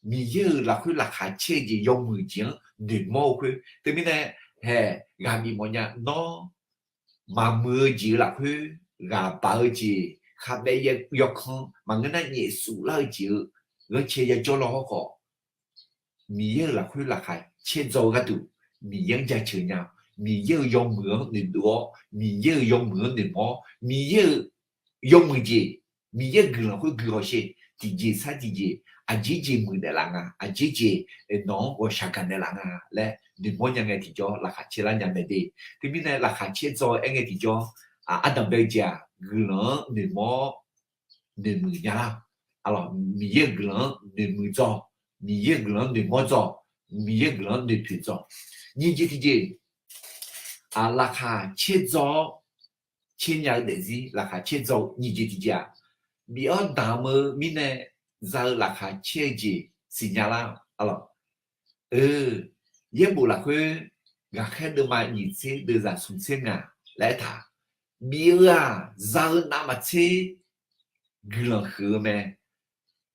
Miqyaer-euq lafkhoer laqkhaq caer-eu jeq yawmuiq jeq-anr noeqmawr-eu khoer teumirnae, haeq ghaq bif mawf nya. Nawr maqmuiq-eu jeq-eu lafkhoer, ghaq baq-eu jeq, khavbaev yawkan maqngeur nar nyaef suf lar-eu jeq-eu ghanrcae yajawr law hawr khawf, Miqyaer-euq lafkhoer laqkhaq caerdzaw-eu gharduq Miqyaer-anr jaceuq nya-awq. Miqyaer-euq yawmuiq-anr noeqdov-awr, Miqyaer-euq yawmuiq-anr noeqmawr-awr, Miqyaer-euq yawmuiq jeq, Miqyaer-euq guiqlanq khoer guihaw sher. Tiqjeq sar tiqjeq, aqjeq jeq muiqnaeq laf nga, aqjeq jeq nawq-anr ghawqshaq gaqnaeq laf nga laer noeqmawr nya ngae tiqjawr laqkhaq caer lar nya mae de. Teumirnae laqkhaq caer dzaw-eu aer ngae tiqjawr, ardanq bae-eu jeq-aq, guiqlanq-anr noeqmawr-awr noeqmuiq nya lar. Miqyaer-euq guiqlanq-anr noeqmuiq dzaw, Miqyaer-euq guiqlanq-anr noeqmawr dzaw, Miqyaer-euq guiqlanq-anr noeqpoeq dzaw. Nyiq jeq tiqjeq, laqkhaq caer dzaw-awr caer nya-eu daefzir laqkhaq caer dzaw-eu nyiq jeq tiqjeq-aq, bif-awr damq-eu mirnae za-eu laqkhaq caer-eu jeq siqnya lar. Yaerbof lafkhoer ghaqkhaer deuvma nyiq tser deuvzaq smq tser ngaq laer aertaq, bif-eu-aq za-eu navmaqtser guiqlanq huiq-eu mae,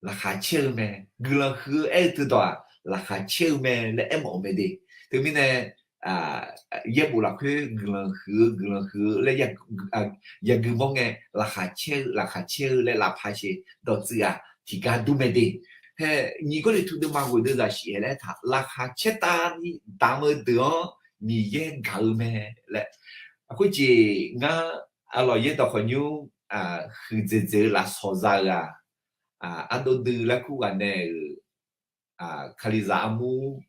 laqkhaq caer-eu mae. Guiqlanq huiq-eu aer-eu teudawq-aq, laqkhaq caer-eu mae laer aermawf-eu mae de. Teumirnae yaerbof lafkhoer guiqlanq huiq-eu guiqlanq huiq-eu laer yagui mawr ngae, laqkhaq caer-eu laqkhaq caer-eu laer laf paq sher dawqtsuif-aq tiqgar dur mae de. Hae, nyiq Gawrliqtu deuvma ghoeq deuvzaq shif-aer laer aertaq, laqkhaq caertavni damq-eu deuq-anr Miqyaer gaq-eu mae laer. Khoerjeq ngar, arlawq yaerdawq khawqnymr huiqdzaeq dzaeq-eu lafsawq za-eu-aq, ardov dui laer kur ghaq nae-euq kalizaq armur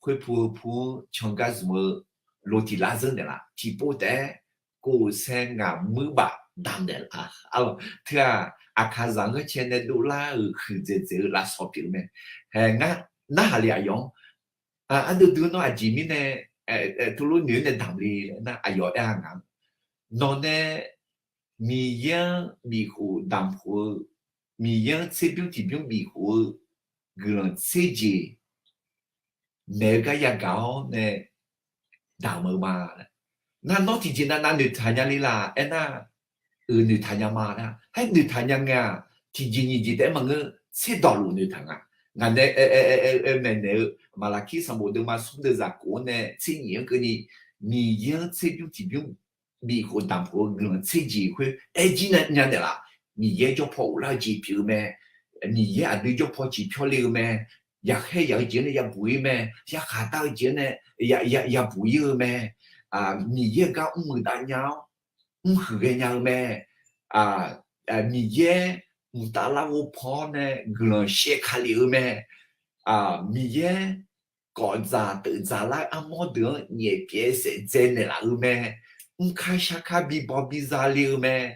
khoerpu heupu-anr cangar zmq-eu lo tiq lar zeur naeqlaf. Tiqpov taef-aer kof saer ngaq muir baf damq naeqlaf. Arlawq teu-aq, aqkaqzaq-anr ghanrcae nae dovlar-euq huiqdzaeq dzaeq-eu lafsawq pyeuf-eu mae. Hae, ngar narhaq le aqyawf-anr, ardov dui nawr aqjeq mirnae teulof noeq-aer nae damq le nar, aqyawf aer-a ngaq-anr, nawq nae Miqyaer-anr bifkhof damq khof-eu, Miqyaer-anr tserbymr tiqbymr bifkhof-eu guiqlanq tser jeq maeq-eu gar yagaq-awr nae damq-eu ma. Nar nawr tiqjeq navnav noeqtaq nya le laf aernar, euq noeqtaq nya ma nar, haer noeqtaq nya ngae-aq, tiqjeq nyiq jeq taef-aer maqngeur, tserdawq luf noeqtaq nga. Ngaq nae aer maeqnaeq-eu Maqlaqkir sanqbof deuvma smr deuvzaq kof-anr nae tser nyiq-anr keuvni, Miqyaer-anr tserbymr tiqbymr bifkhof damq khof-eu guiqlanq tser jeq khoer aer jir nya naeqlaf. Miqyaer jawrpaw ghoflar-eu jeq pyeuf-eu mae. Miqyaer aqdui jawrpaw ciqpyawr le-eu mae. Yaqkhaer yaq-eu jeq-anr nae yabuq ir mae. Yarkhaq dar-eu jeq-anr nae yabuq ir-eu mae. Miqyaer-eu gar mrmuiq dav nya-awr mrhuiq ghaenya-eu mae. Miqyaer mqtav larghov paw-awr nae guiqlanq shaev ka lef-eu mae. Miqyaer kawf dzaq teuf dzaq lar-eu armawr deuq-anr nyaef pyaev saef dzae naeqlaf-eu mae. Mrkar sharkar bibaw biza le-eu mae.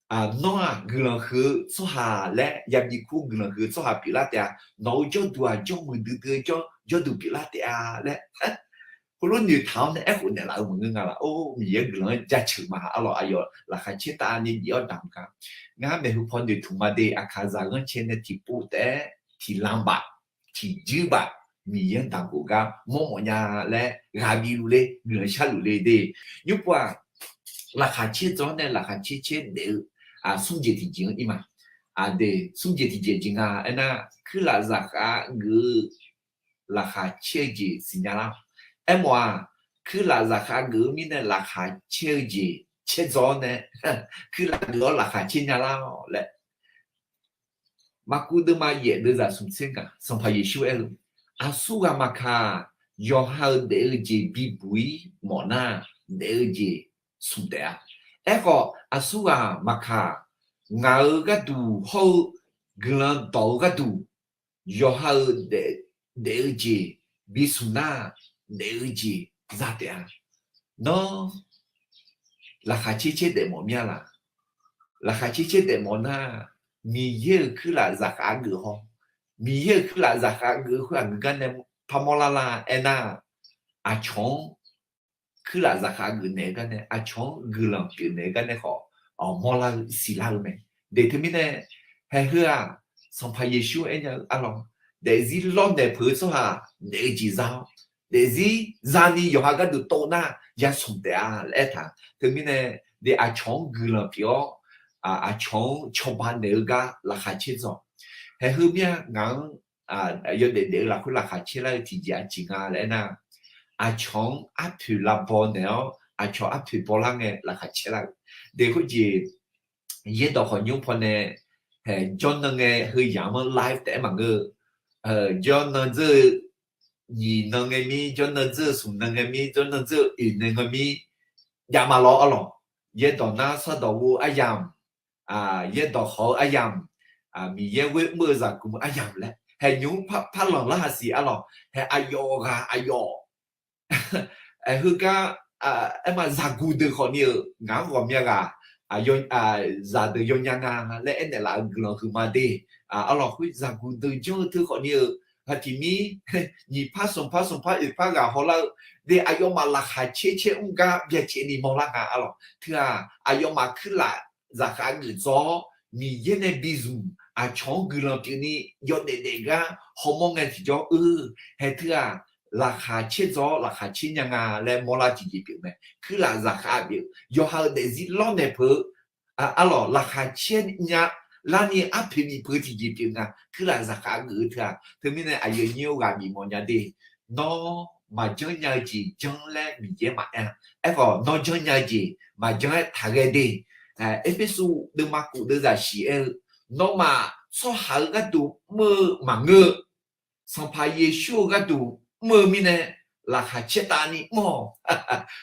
Nawr-aq guiqlanq huiq-eu tsawrhaq laer yabi kur guiqlanq huiq-eu tsawrhaq pyeuflar taef-a. Nawq-eu jawrduq-aq jawrmuiq duidui-eu jawrduq pyeuflar taef-a laer heulof noeqtaq-awr nae aerkhof naeqlaf-eu maqngeur nga laf. Or, Miqyaer guiqlanq-anr jaceuq ma. Arlawq aqyawf laqkhaq caertavni bif-awr damq ga. Ngar maeqhu paw noeqtmq ma de. Aqkaqzaq ghanrcae nae tiqpov taef-aer tiqlanq baf tiqjuir baf Miqyaer-anr damq khof gar mawrmawf nya laer ghaq bif luf le, guiqlanq sharluf le de. Nymrpov-aq, laqkhaq caer dzaw-awr nae laqkhaq caer caer daef-eu smr jeq tiqjeq-anr ir ma. Aqdui smr jeq tiqjeq jeq nga aernar, kuirlaf zaqkhav geuf-eu laqkhaq caer-eu jeq siqnya lar. Aermawf-aq, kuirlaf zaqkhav geuf-eu mirnae laqkhaq caer-eu jeq caer dzaw-awr nae kuirlaf geuf-awr laqkhaq caer nya lar-awq laer Maqkuv deuvma yaef deuvzaq smq tser ngaq, Sanqpaq Yeqsur aer-eu, aqsurghaq maqkaq, yawqha-euq daef-eu jeq bibuq-ir mawfnar, daef-eu jeq smq taef-a. Aerkhawf, aqsurghaq maqkaq, ngaq-euq gharduq hawr-eu guiqlanq dawq-eu gharduq, yawqha-euq daef-eu jeq bismq nar, daef-eu jeq za taef-a. Nawr, laqkhaq caer caer daefmawf mir-a laq? Laqkhaq caer caer daefmawf nar, Miqyaer-euq kuirlaf zaqkhav geuf haw. Miqyaer-euq kuirlaf zaqkhav geuf khoer aqgeu gar nae parmawr lar la aernar, aqcawq-anr kuirlaf zaqkhav geuf naeq-eu gar nae, aqcawq-anr guiqlanq pyeuf naeq-eu gar nae khawf, mawrlar-eu siqlar-eu mae. Daeq teumirnae, haeq heu-aq, Sanqpaq Yeqsur aernya-eu arlawq, daefzir lawrnaeq peuq-eu tsawrhaq daef-eu jeq za-awr, daefzir zani yawqha gharduq tov nar yasmq taef-a laer aertaq. Teumirnae, daeq aqcawq-anr guiqlanq pyeuf-awr, aqcawq-anr cawba naeq-eu gar laqkhaq caer dzaw. Haeq heu mir-a ngaq-anr yawdaef daef-eu lafkhoer laqkhaq caer lar-eu tiqjeq aqjeq nga laer aernar, aqcawq-anr arpoeq lavbaw naeq-awr aqcawq arpoeq bawlar ngae laqkhaq caer lar-eu. Daeq khoerjeq yaerdawq khawf nymr pawnae, jawrnan ngae heu yamq-anr live taef-aer maqngeur-eu, jawrnan dzeur-eu nyiq nan ngae mir jawrnan dzeur-eu, smq nan ngae mir jawrnan dzeur-eu, oeq nan ngae mir jav ma lawr arlawq. Yaerdawq nar sawrdawq ghof-eu aryamq, yaerdawq hawq-eu aryamq, Miqyaer ghoer mr-eu zaqguq aryamq laer haeq nymq-mr par lanq lar haq siq arlawq. Haeq aqyawf ghaq aqyawf heugar, aerma zaqguq deuq khawfni-euq ngaq-anr ghawqmya ghaq zaqdeuq yawnya nga laer aernaeq laf-eu guiqlanq huiqma de. Arlawq khoer zaqguq deuq janr-eu teu khawfni-euq haq tiq mir nyiq par smq par smq par oeq par ghaq hawlar-eu de, aqyawfmaf laqkhaq caer caer mr gar byacaevni mawrlar nga arlawq. Teu-aq aqyawfmaf kuirlaf zaqkhav geuf dzaw-awr Miqyaer nae bizmq aqcawq-anr guiqlanq pyeufni yawdaef daef gar hawmawr ngae tiqjawr-eu, haeq teu-aq laqkhaq caer dzaw-awr laqkhaq caer nya nga laer mawrlar tiqjeq pyeuf mae. Kuirlaf zaqkhav pyeuf yawqha-euq daefzir lawrnaeq peuq-eu arlawq, laqkhaq caer nya larni arpoeq bif peuq tiqjeq pyeuf nga. Kuirlaf zaqkhav geuf-eu teu-aq, teumirnae aqyuif aqnyir-or ghaq bif mawf nya de. Nawr maqjanr nya-eu jeq janr laer Miqyaer maqaer-a. Aerkhawf nawr janr nya-eu jeq maqjanr-aer taqghae de. Erpersu deuvma kof deuvzaq shiq aer-eu, nawmaf tsawrhaq-eu gharduq mr-eu maqngeur-eu, Sanqpaq Yeqsur-eu gharduq mr-eu mirnae laqkhaq caertavni mr-awq.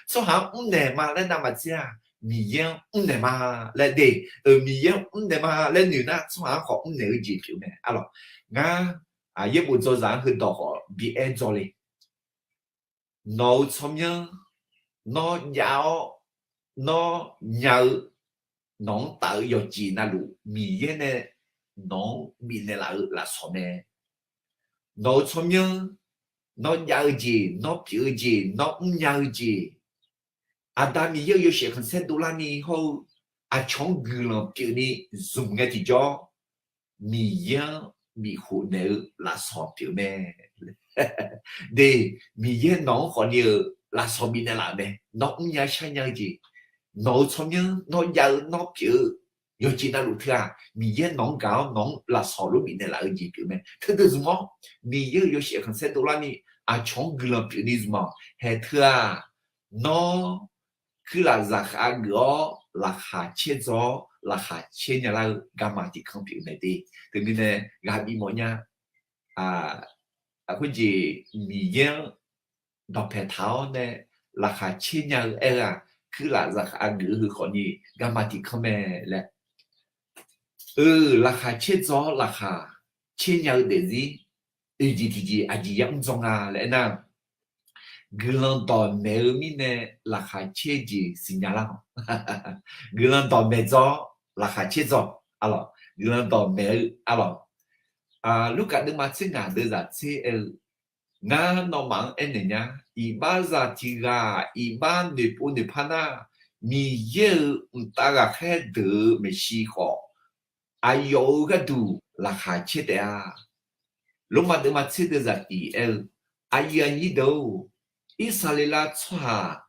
Tsawrhaq-anr mrnaeq ma laer navmaqtser-aq, Miqyaer-anr mrnaeq ma laer de. Miqyaer-anr mrnaeq ma laer noeq nar tsawrhaq-anr khawf mrnaeq-eu jeq pyeuf mae arlawq. Ngar yaerbof dzawzaq-anr heudawq khawf bi aer dzaw le. Nawq-euq tsawrmyanr nawr jav-awr nawr nya-eu, nawq-anr taf-eu yawqjeq navluf Miqyaer nae nawq-anr bifnaeq laf-eu lafsawq mae. Nawq-euq tsawrmyanr nawr jav-eu jeq, nawr pyeuf-eu jeq, nawr mrnya-eu jeq, Aqda Miqyaer-euq yawshaef khanqsaer dovlarni hawr-eu aqcawq-anr guiqlanq pyeufni zmq ngae tiqjawr, Miqyaer-anr bifkhof naeq-eu lafsawq pyeuf mae. De, Miqyaer nawq-anr khawfni-euq lafsawq bifnaeq laf-euq mae. Nawr mrnya sharnya-eu jeq, nawq-euq tsawrmyanr nawr jav-eu nawr pyeuf-eu yawqjeq navluf teu-aq, Miqyaer nawq-anr gaq-awr nawq-anr lafsawq lof bifnaeq laf-eu jeq pyeuf mae. Teudeuq zmq-awr, Miqyaer-euq yawshaef khanqsaer dovlarni aqcawq-anr guiqlanq pyeufni zmq-awq. Haeq teu-aq, nawr kuirlaf zaqkhav geuf-awr laqkhaq caerdzaw-awr laqkhaq caer nya lar-eu garma tiq kanr pyeuf mae de. Teumirnae ghaq bif mawf nya. Khoerjeq Miqyaer-anr dawqpaeq taq-awr nae laqkhaq caer nya-eu aer-eu-aq, kuirlaf zaqkhav geuf-eu heu khawfni garma tiq kanr mae laer. Eu, laqkhaq caerdzaw-awr laqkhaq caer nya-eu daefzir oeq jeq tiqjeq aqjeq yamr dzaw nga laer aernar, guiqlanq dawqmaeq-eu mirnae laqkhaq caer jeq siqnya lar-awq. Guiqlanq dawqmaeq dzaw-awr laqkhaq caer dzaw arlawq. Guiqlanq dawqmaeq-eu arlawq. Lurkaf deuvma tser ngaq deuvzaq tser aer-eu, ngar nawmaf-anr aernaeq nya, iqbaxzaq tiq ghaq iqbax noeqpov noeqpar nar, Miqyaer-euq mqtav ghaqkhaer deuq-euq maeqshi khawf, aqyawf-euq gharduq laqkhaq caer taef-a. Lormav deuvma tser deuvzaq tiq aer-eu, aqyuif aqnyir deuq-or, Irsaqleqlav tsawrhaq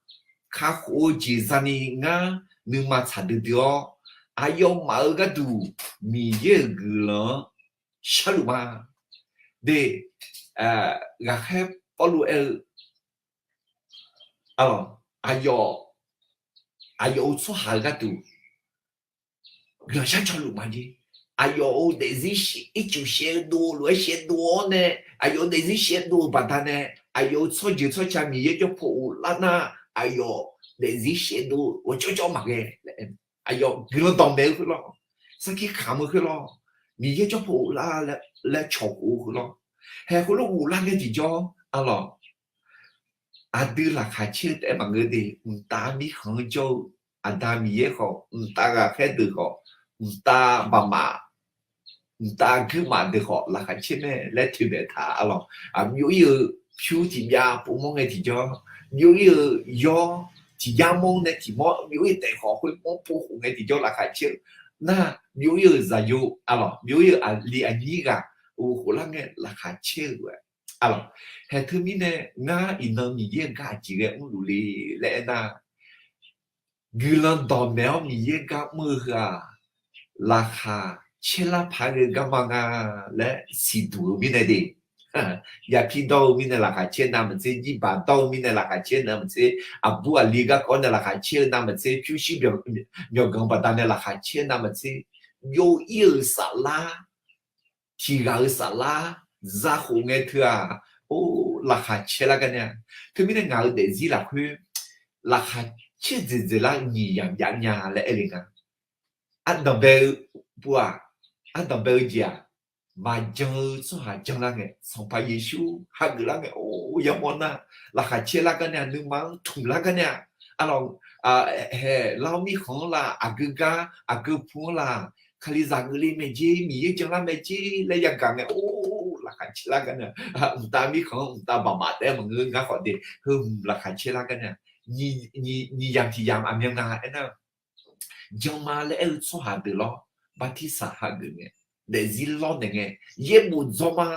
kakhof-eu jeq zani ngar nuima tsaq duidui-awr, aqyawfmaf-euq gharduq Miqyaer-euq guiqlanq-anr sharluf ma. De, ghaqkhaer Pawrluv aer-eu, aqyawf, aqyawf-euq tsawrhaq-euq gharduq guiqlanq shar cawluf ma jeq. Aqyawf-euq daefzir ircuf shaevdov lof-aer shaevdov-awr nae, aqyawf-euq daefzir shaevdov-eu baqdanae, aqyawf-euq tsawrjeuq tsawrca Miqyaer jawrpaw ghoflar nar, aqyawf daefzir shaevdov ghawqjawr jawr maqghae. Aqyawf guiqlanq dawqmaeq-eu khoerlawr, sarkir kamq-eu khoerlawr, Miqyaer jawrpaw ghoflar laer cawq khof-eu khoerlawr, haeq khoerlof ghoflar ngae tiqjawr arlawq, aqdui laqkhaq caer-eu taef-aer maqngeur de. Mqtav mirkhanq-anr jawr-eu Aqda Miqyaer khawf, mqtav ghaqkhaer deuq khawf, mqtav baqmaf, mqtav guirmaf deuq khawf laqkhaq caer mae laer toeqmaeq taq arlawq. Aqbyov ir-eu pyur tiqbyav povmawr ngae tiqjawr, byov ir-eu yawr tiqjar mawr nae tiqmawr byov ir taef khawf khoermawr pov khof ngae tiqjawr laqkhaq caer-eu nar, byov ir-euq zaqyo arlawq, byov ir-euq aqli aqnyir ghaq ghof khof lar ngae laqkhaq caer-eu arlawq. Haeq teumirnae ngar iqnan Miqyaer-euq gar aqjeq ghae mrluf le laer aernar, guiqlanq dawqmaeq-awr Miqyaer gar mr-eu heu-aq, laqkhaq caer lar paq-aer ghae garma nga laer siqduq-eu mirnae de. Yapi dawr-eu mirnae laqkhaq caer navmaqtser, jirbaq dawr-eu mirnae laqkhaq caer navmaqtser, aqbur aqli garkawv nae laqkhaq caer-eu navmaqtser, pyurshuir myawqganq baqdanae laqkhaq caer navmaqtser, byov ir-euq saflar, tiq ghaq-euq saflar zakhof ngae teu-aq, or, laqkhaq caer lar gar nae-a. Teumirnae ngaq-euq daefzir lafkhoer laqkhaq caer dzaeqdzaeq lar-eu nyiq yamq jav nya laer aer le nga. Ardanqbae-eu puv-aq, ardanqbae-eu jeq-aq, maqjan-eu tsawrhaq janlar ngae, Sanqpaq Yeqsur hageuf lar ngae, or, yamawr nar, laqkhaq caer lar gar nae-a, nuima-anr tmq lar gar nae-a, arlawq, hae, lar-awr mirkhanq-anr la, aqgeu gar, aqgeu pu-anr la, Kalizaq geufle mae jer, Miqyaer janlar mae jer laer yagaq ngae, or, laqkhaq caer lar gar nae-a, mqtav mirkhanq-anr mqtav baqmaf taef-aer maqngeur, ngar khawf de, heu hmq laqkhaq caer lar gar nae-a, nyiq yamq tiq yamq aqmyan nga aernar, janma laer aer-eu tsawrhaq deuq lawr, bartirsaq hageuf ngae, daefzir lawrnaeq ngae, yaerbof dzawr ma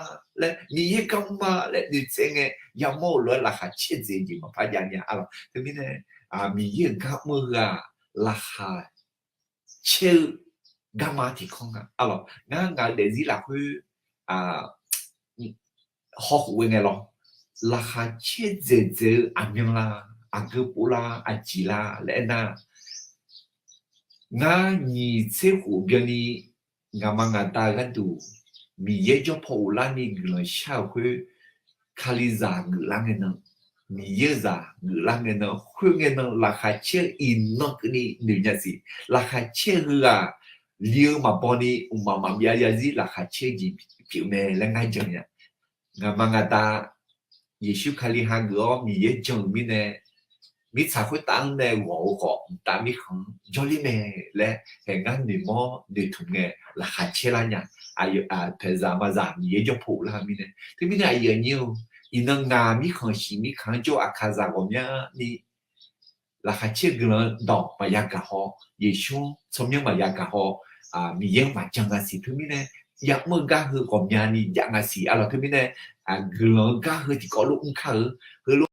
laer, Miqyaer gar mr ma laer noeqtsaev ngae, yamawr-euq lof-aer laqkhaq caer dzaeq jeq maqpar jav nya arlawq. Teumirnae, Miqyaer-euq gar mr-eu heu-aq, laqkhaq caer-eu garma tiq kanr nga arlawq. Ngar ngaq-euq daefzir lafkhoer hawkhof ghae ngae lawr, laqkhaq caer dzaeqdzaeq-eu aqmyan la, aqgeu pov la, aqjeq la laer aernar, ngar nyiq tser khof byanni ngaqma ngaqda-eu gharduq Miqyaer jawr paw ghoflarni guiqlanq shar-euq khoer, Kalizaq geuflar ngae nan, Miqyaer-euq zaq geuflar ngae nan, khoerngae nan laqkhaq caer-eu iqnan keuvni noeq nya siq. Laqkhaq caer-eu heughaq li-eu maqbaw ni mqmaq maqbyav zarzir laqkhaq caer-eu jeq pyeuf mae laer ngar jan nya. Ngaqma ngaqda Yeqsur Kali hageuf-awr Miqyaer jan-euq mirnae, mirtsaq khoertav-anr nae ghawq-eu khawf mqtav mirkhanq-anr jawrler mae laer haeq ngar noeqmawr noeqtmq ngae laqkhaq caer lar nya. Paeqzaq maqzaq Miqyaer jawr paw ghoflar-eu mirnae. Teumirnae aqyuif aqnyir-eu, iqnan ngaq mirkhanq shiq mirkhanq-anr jawr-eu aqkaqzaq ghawqmyani laqkhaq caer guiqlanq-eu dawq maqya gaq haw, Yeqsur-anr tsawrmyanr maqya gaq haw, Miqyaer-anr maqjan nga siq. Teumirnae yamr-eu gar heu ghawqmyani jav nga siq arlawq. Teumirnae guiqlanq-eu gar heu tiqkawv lof mr kar-eu, heulof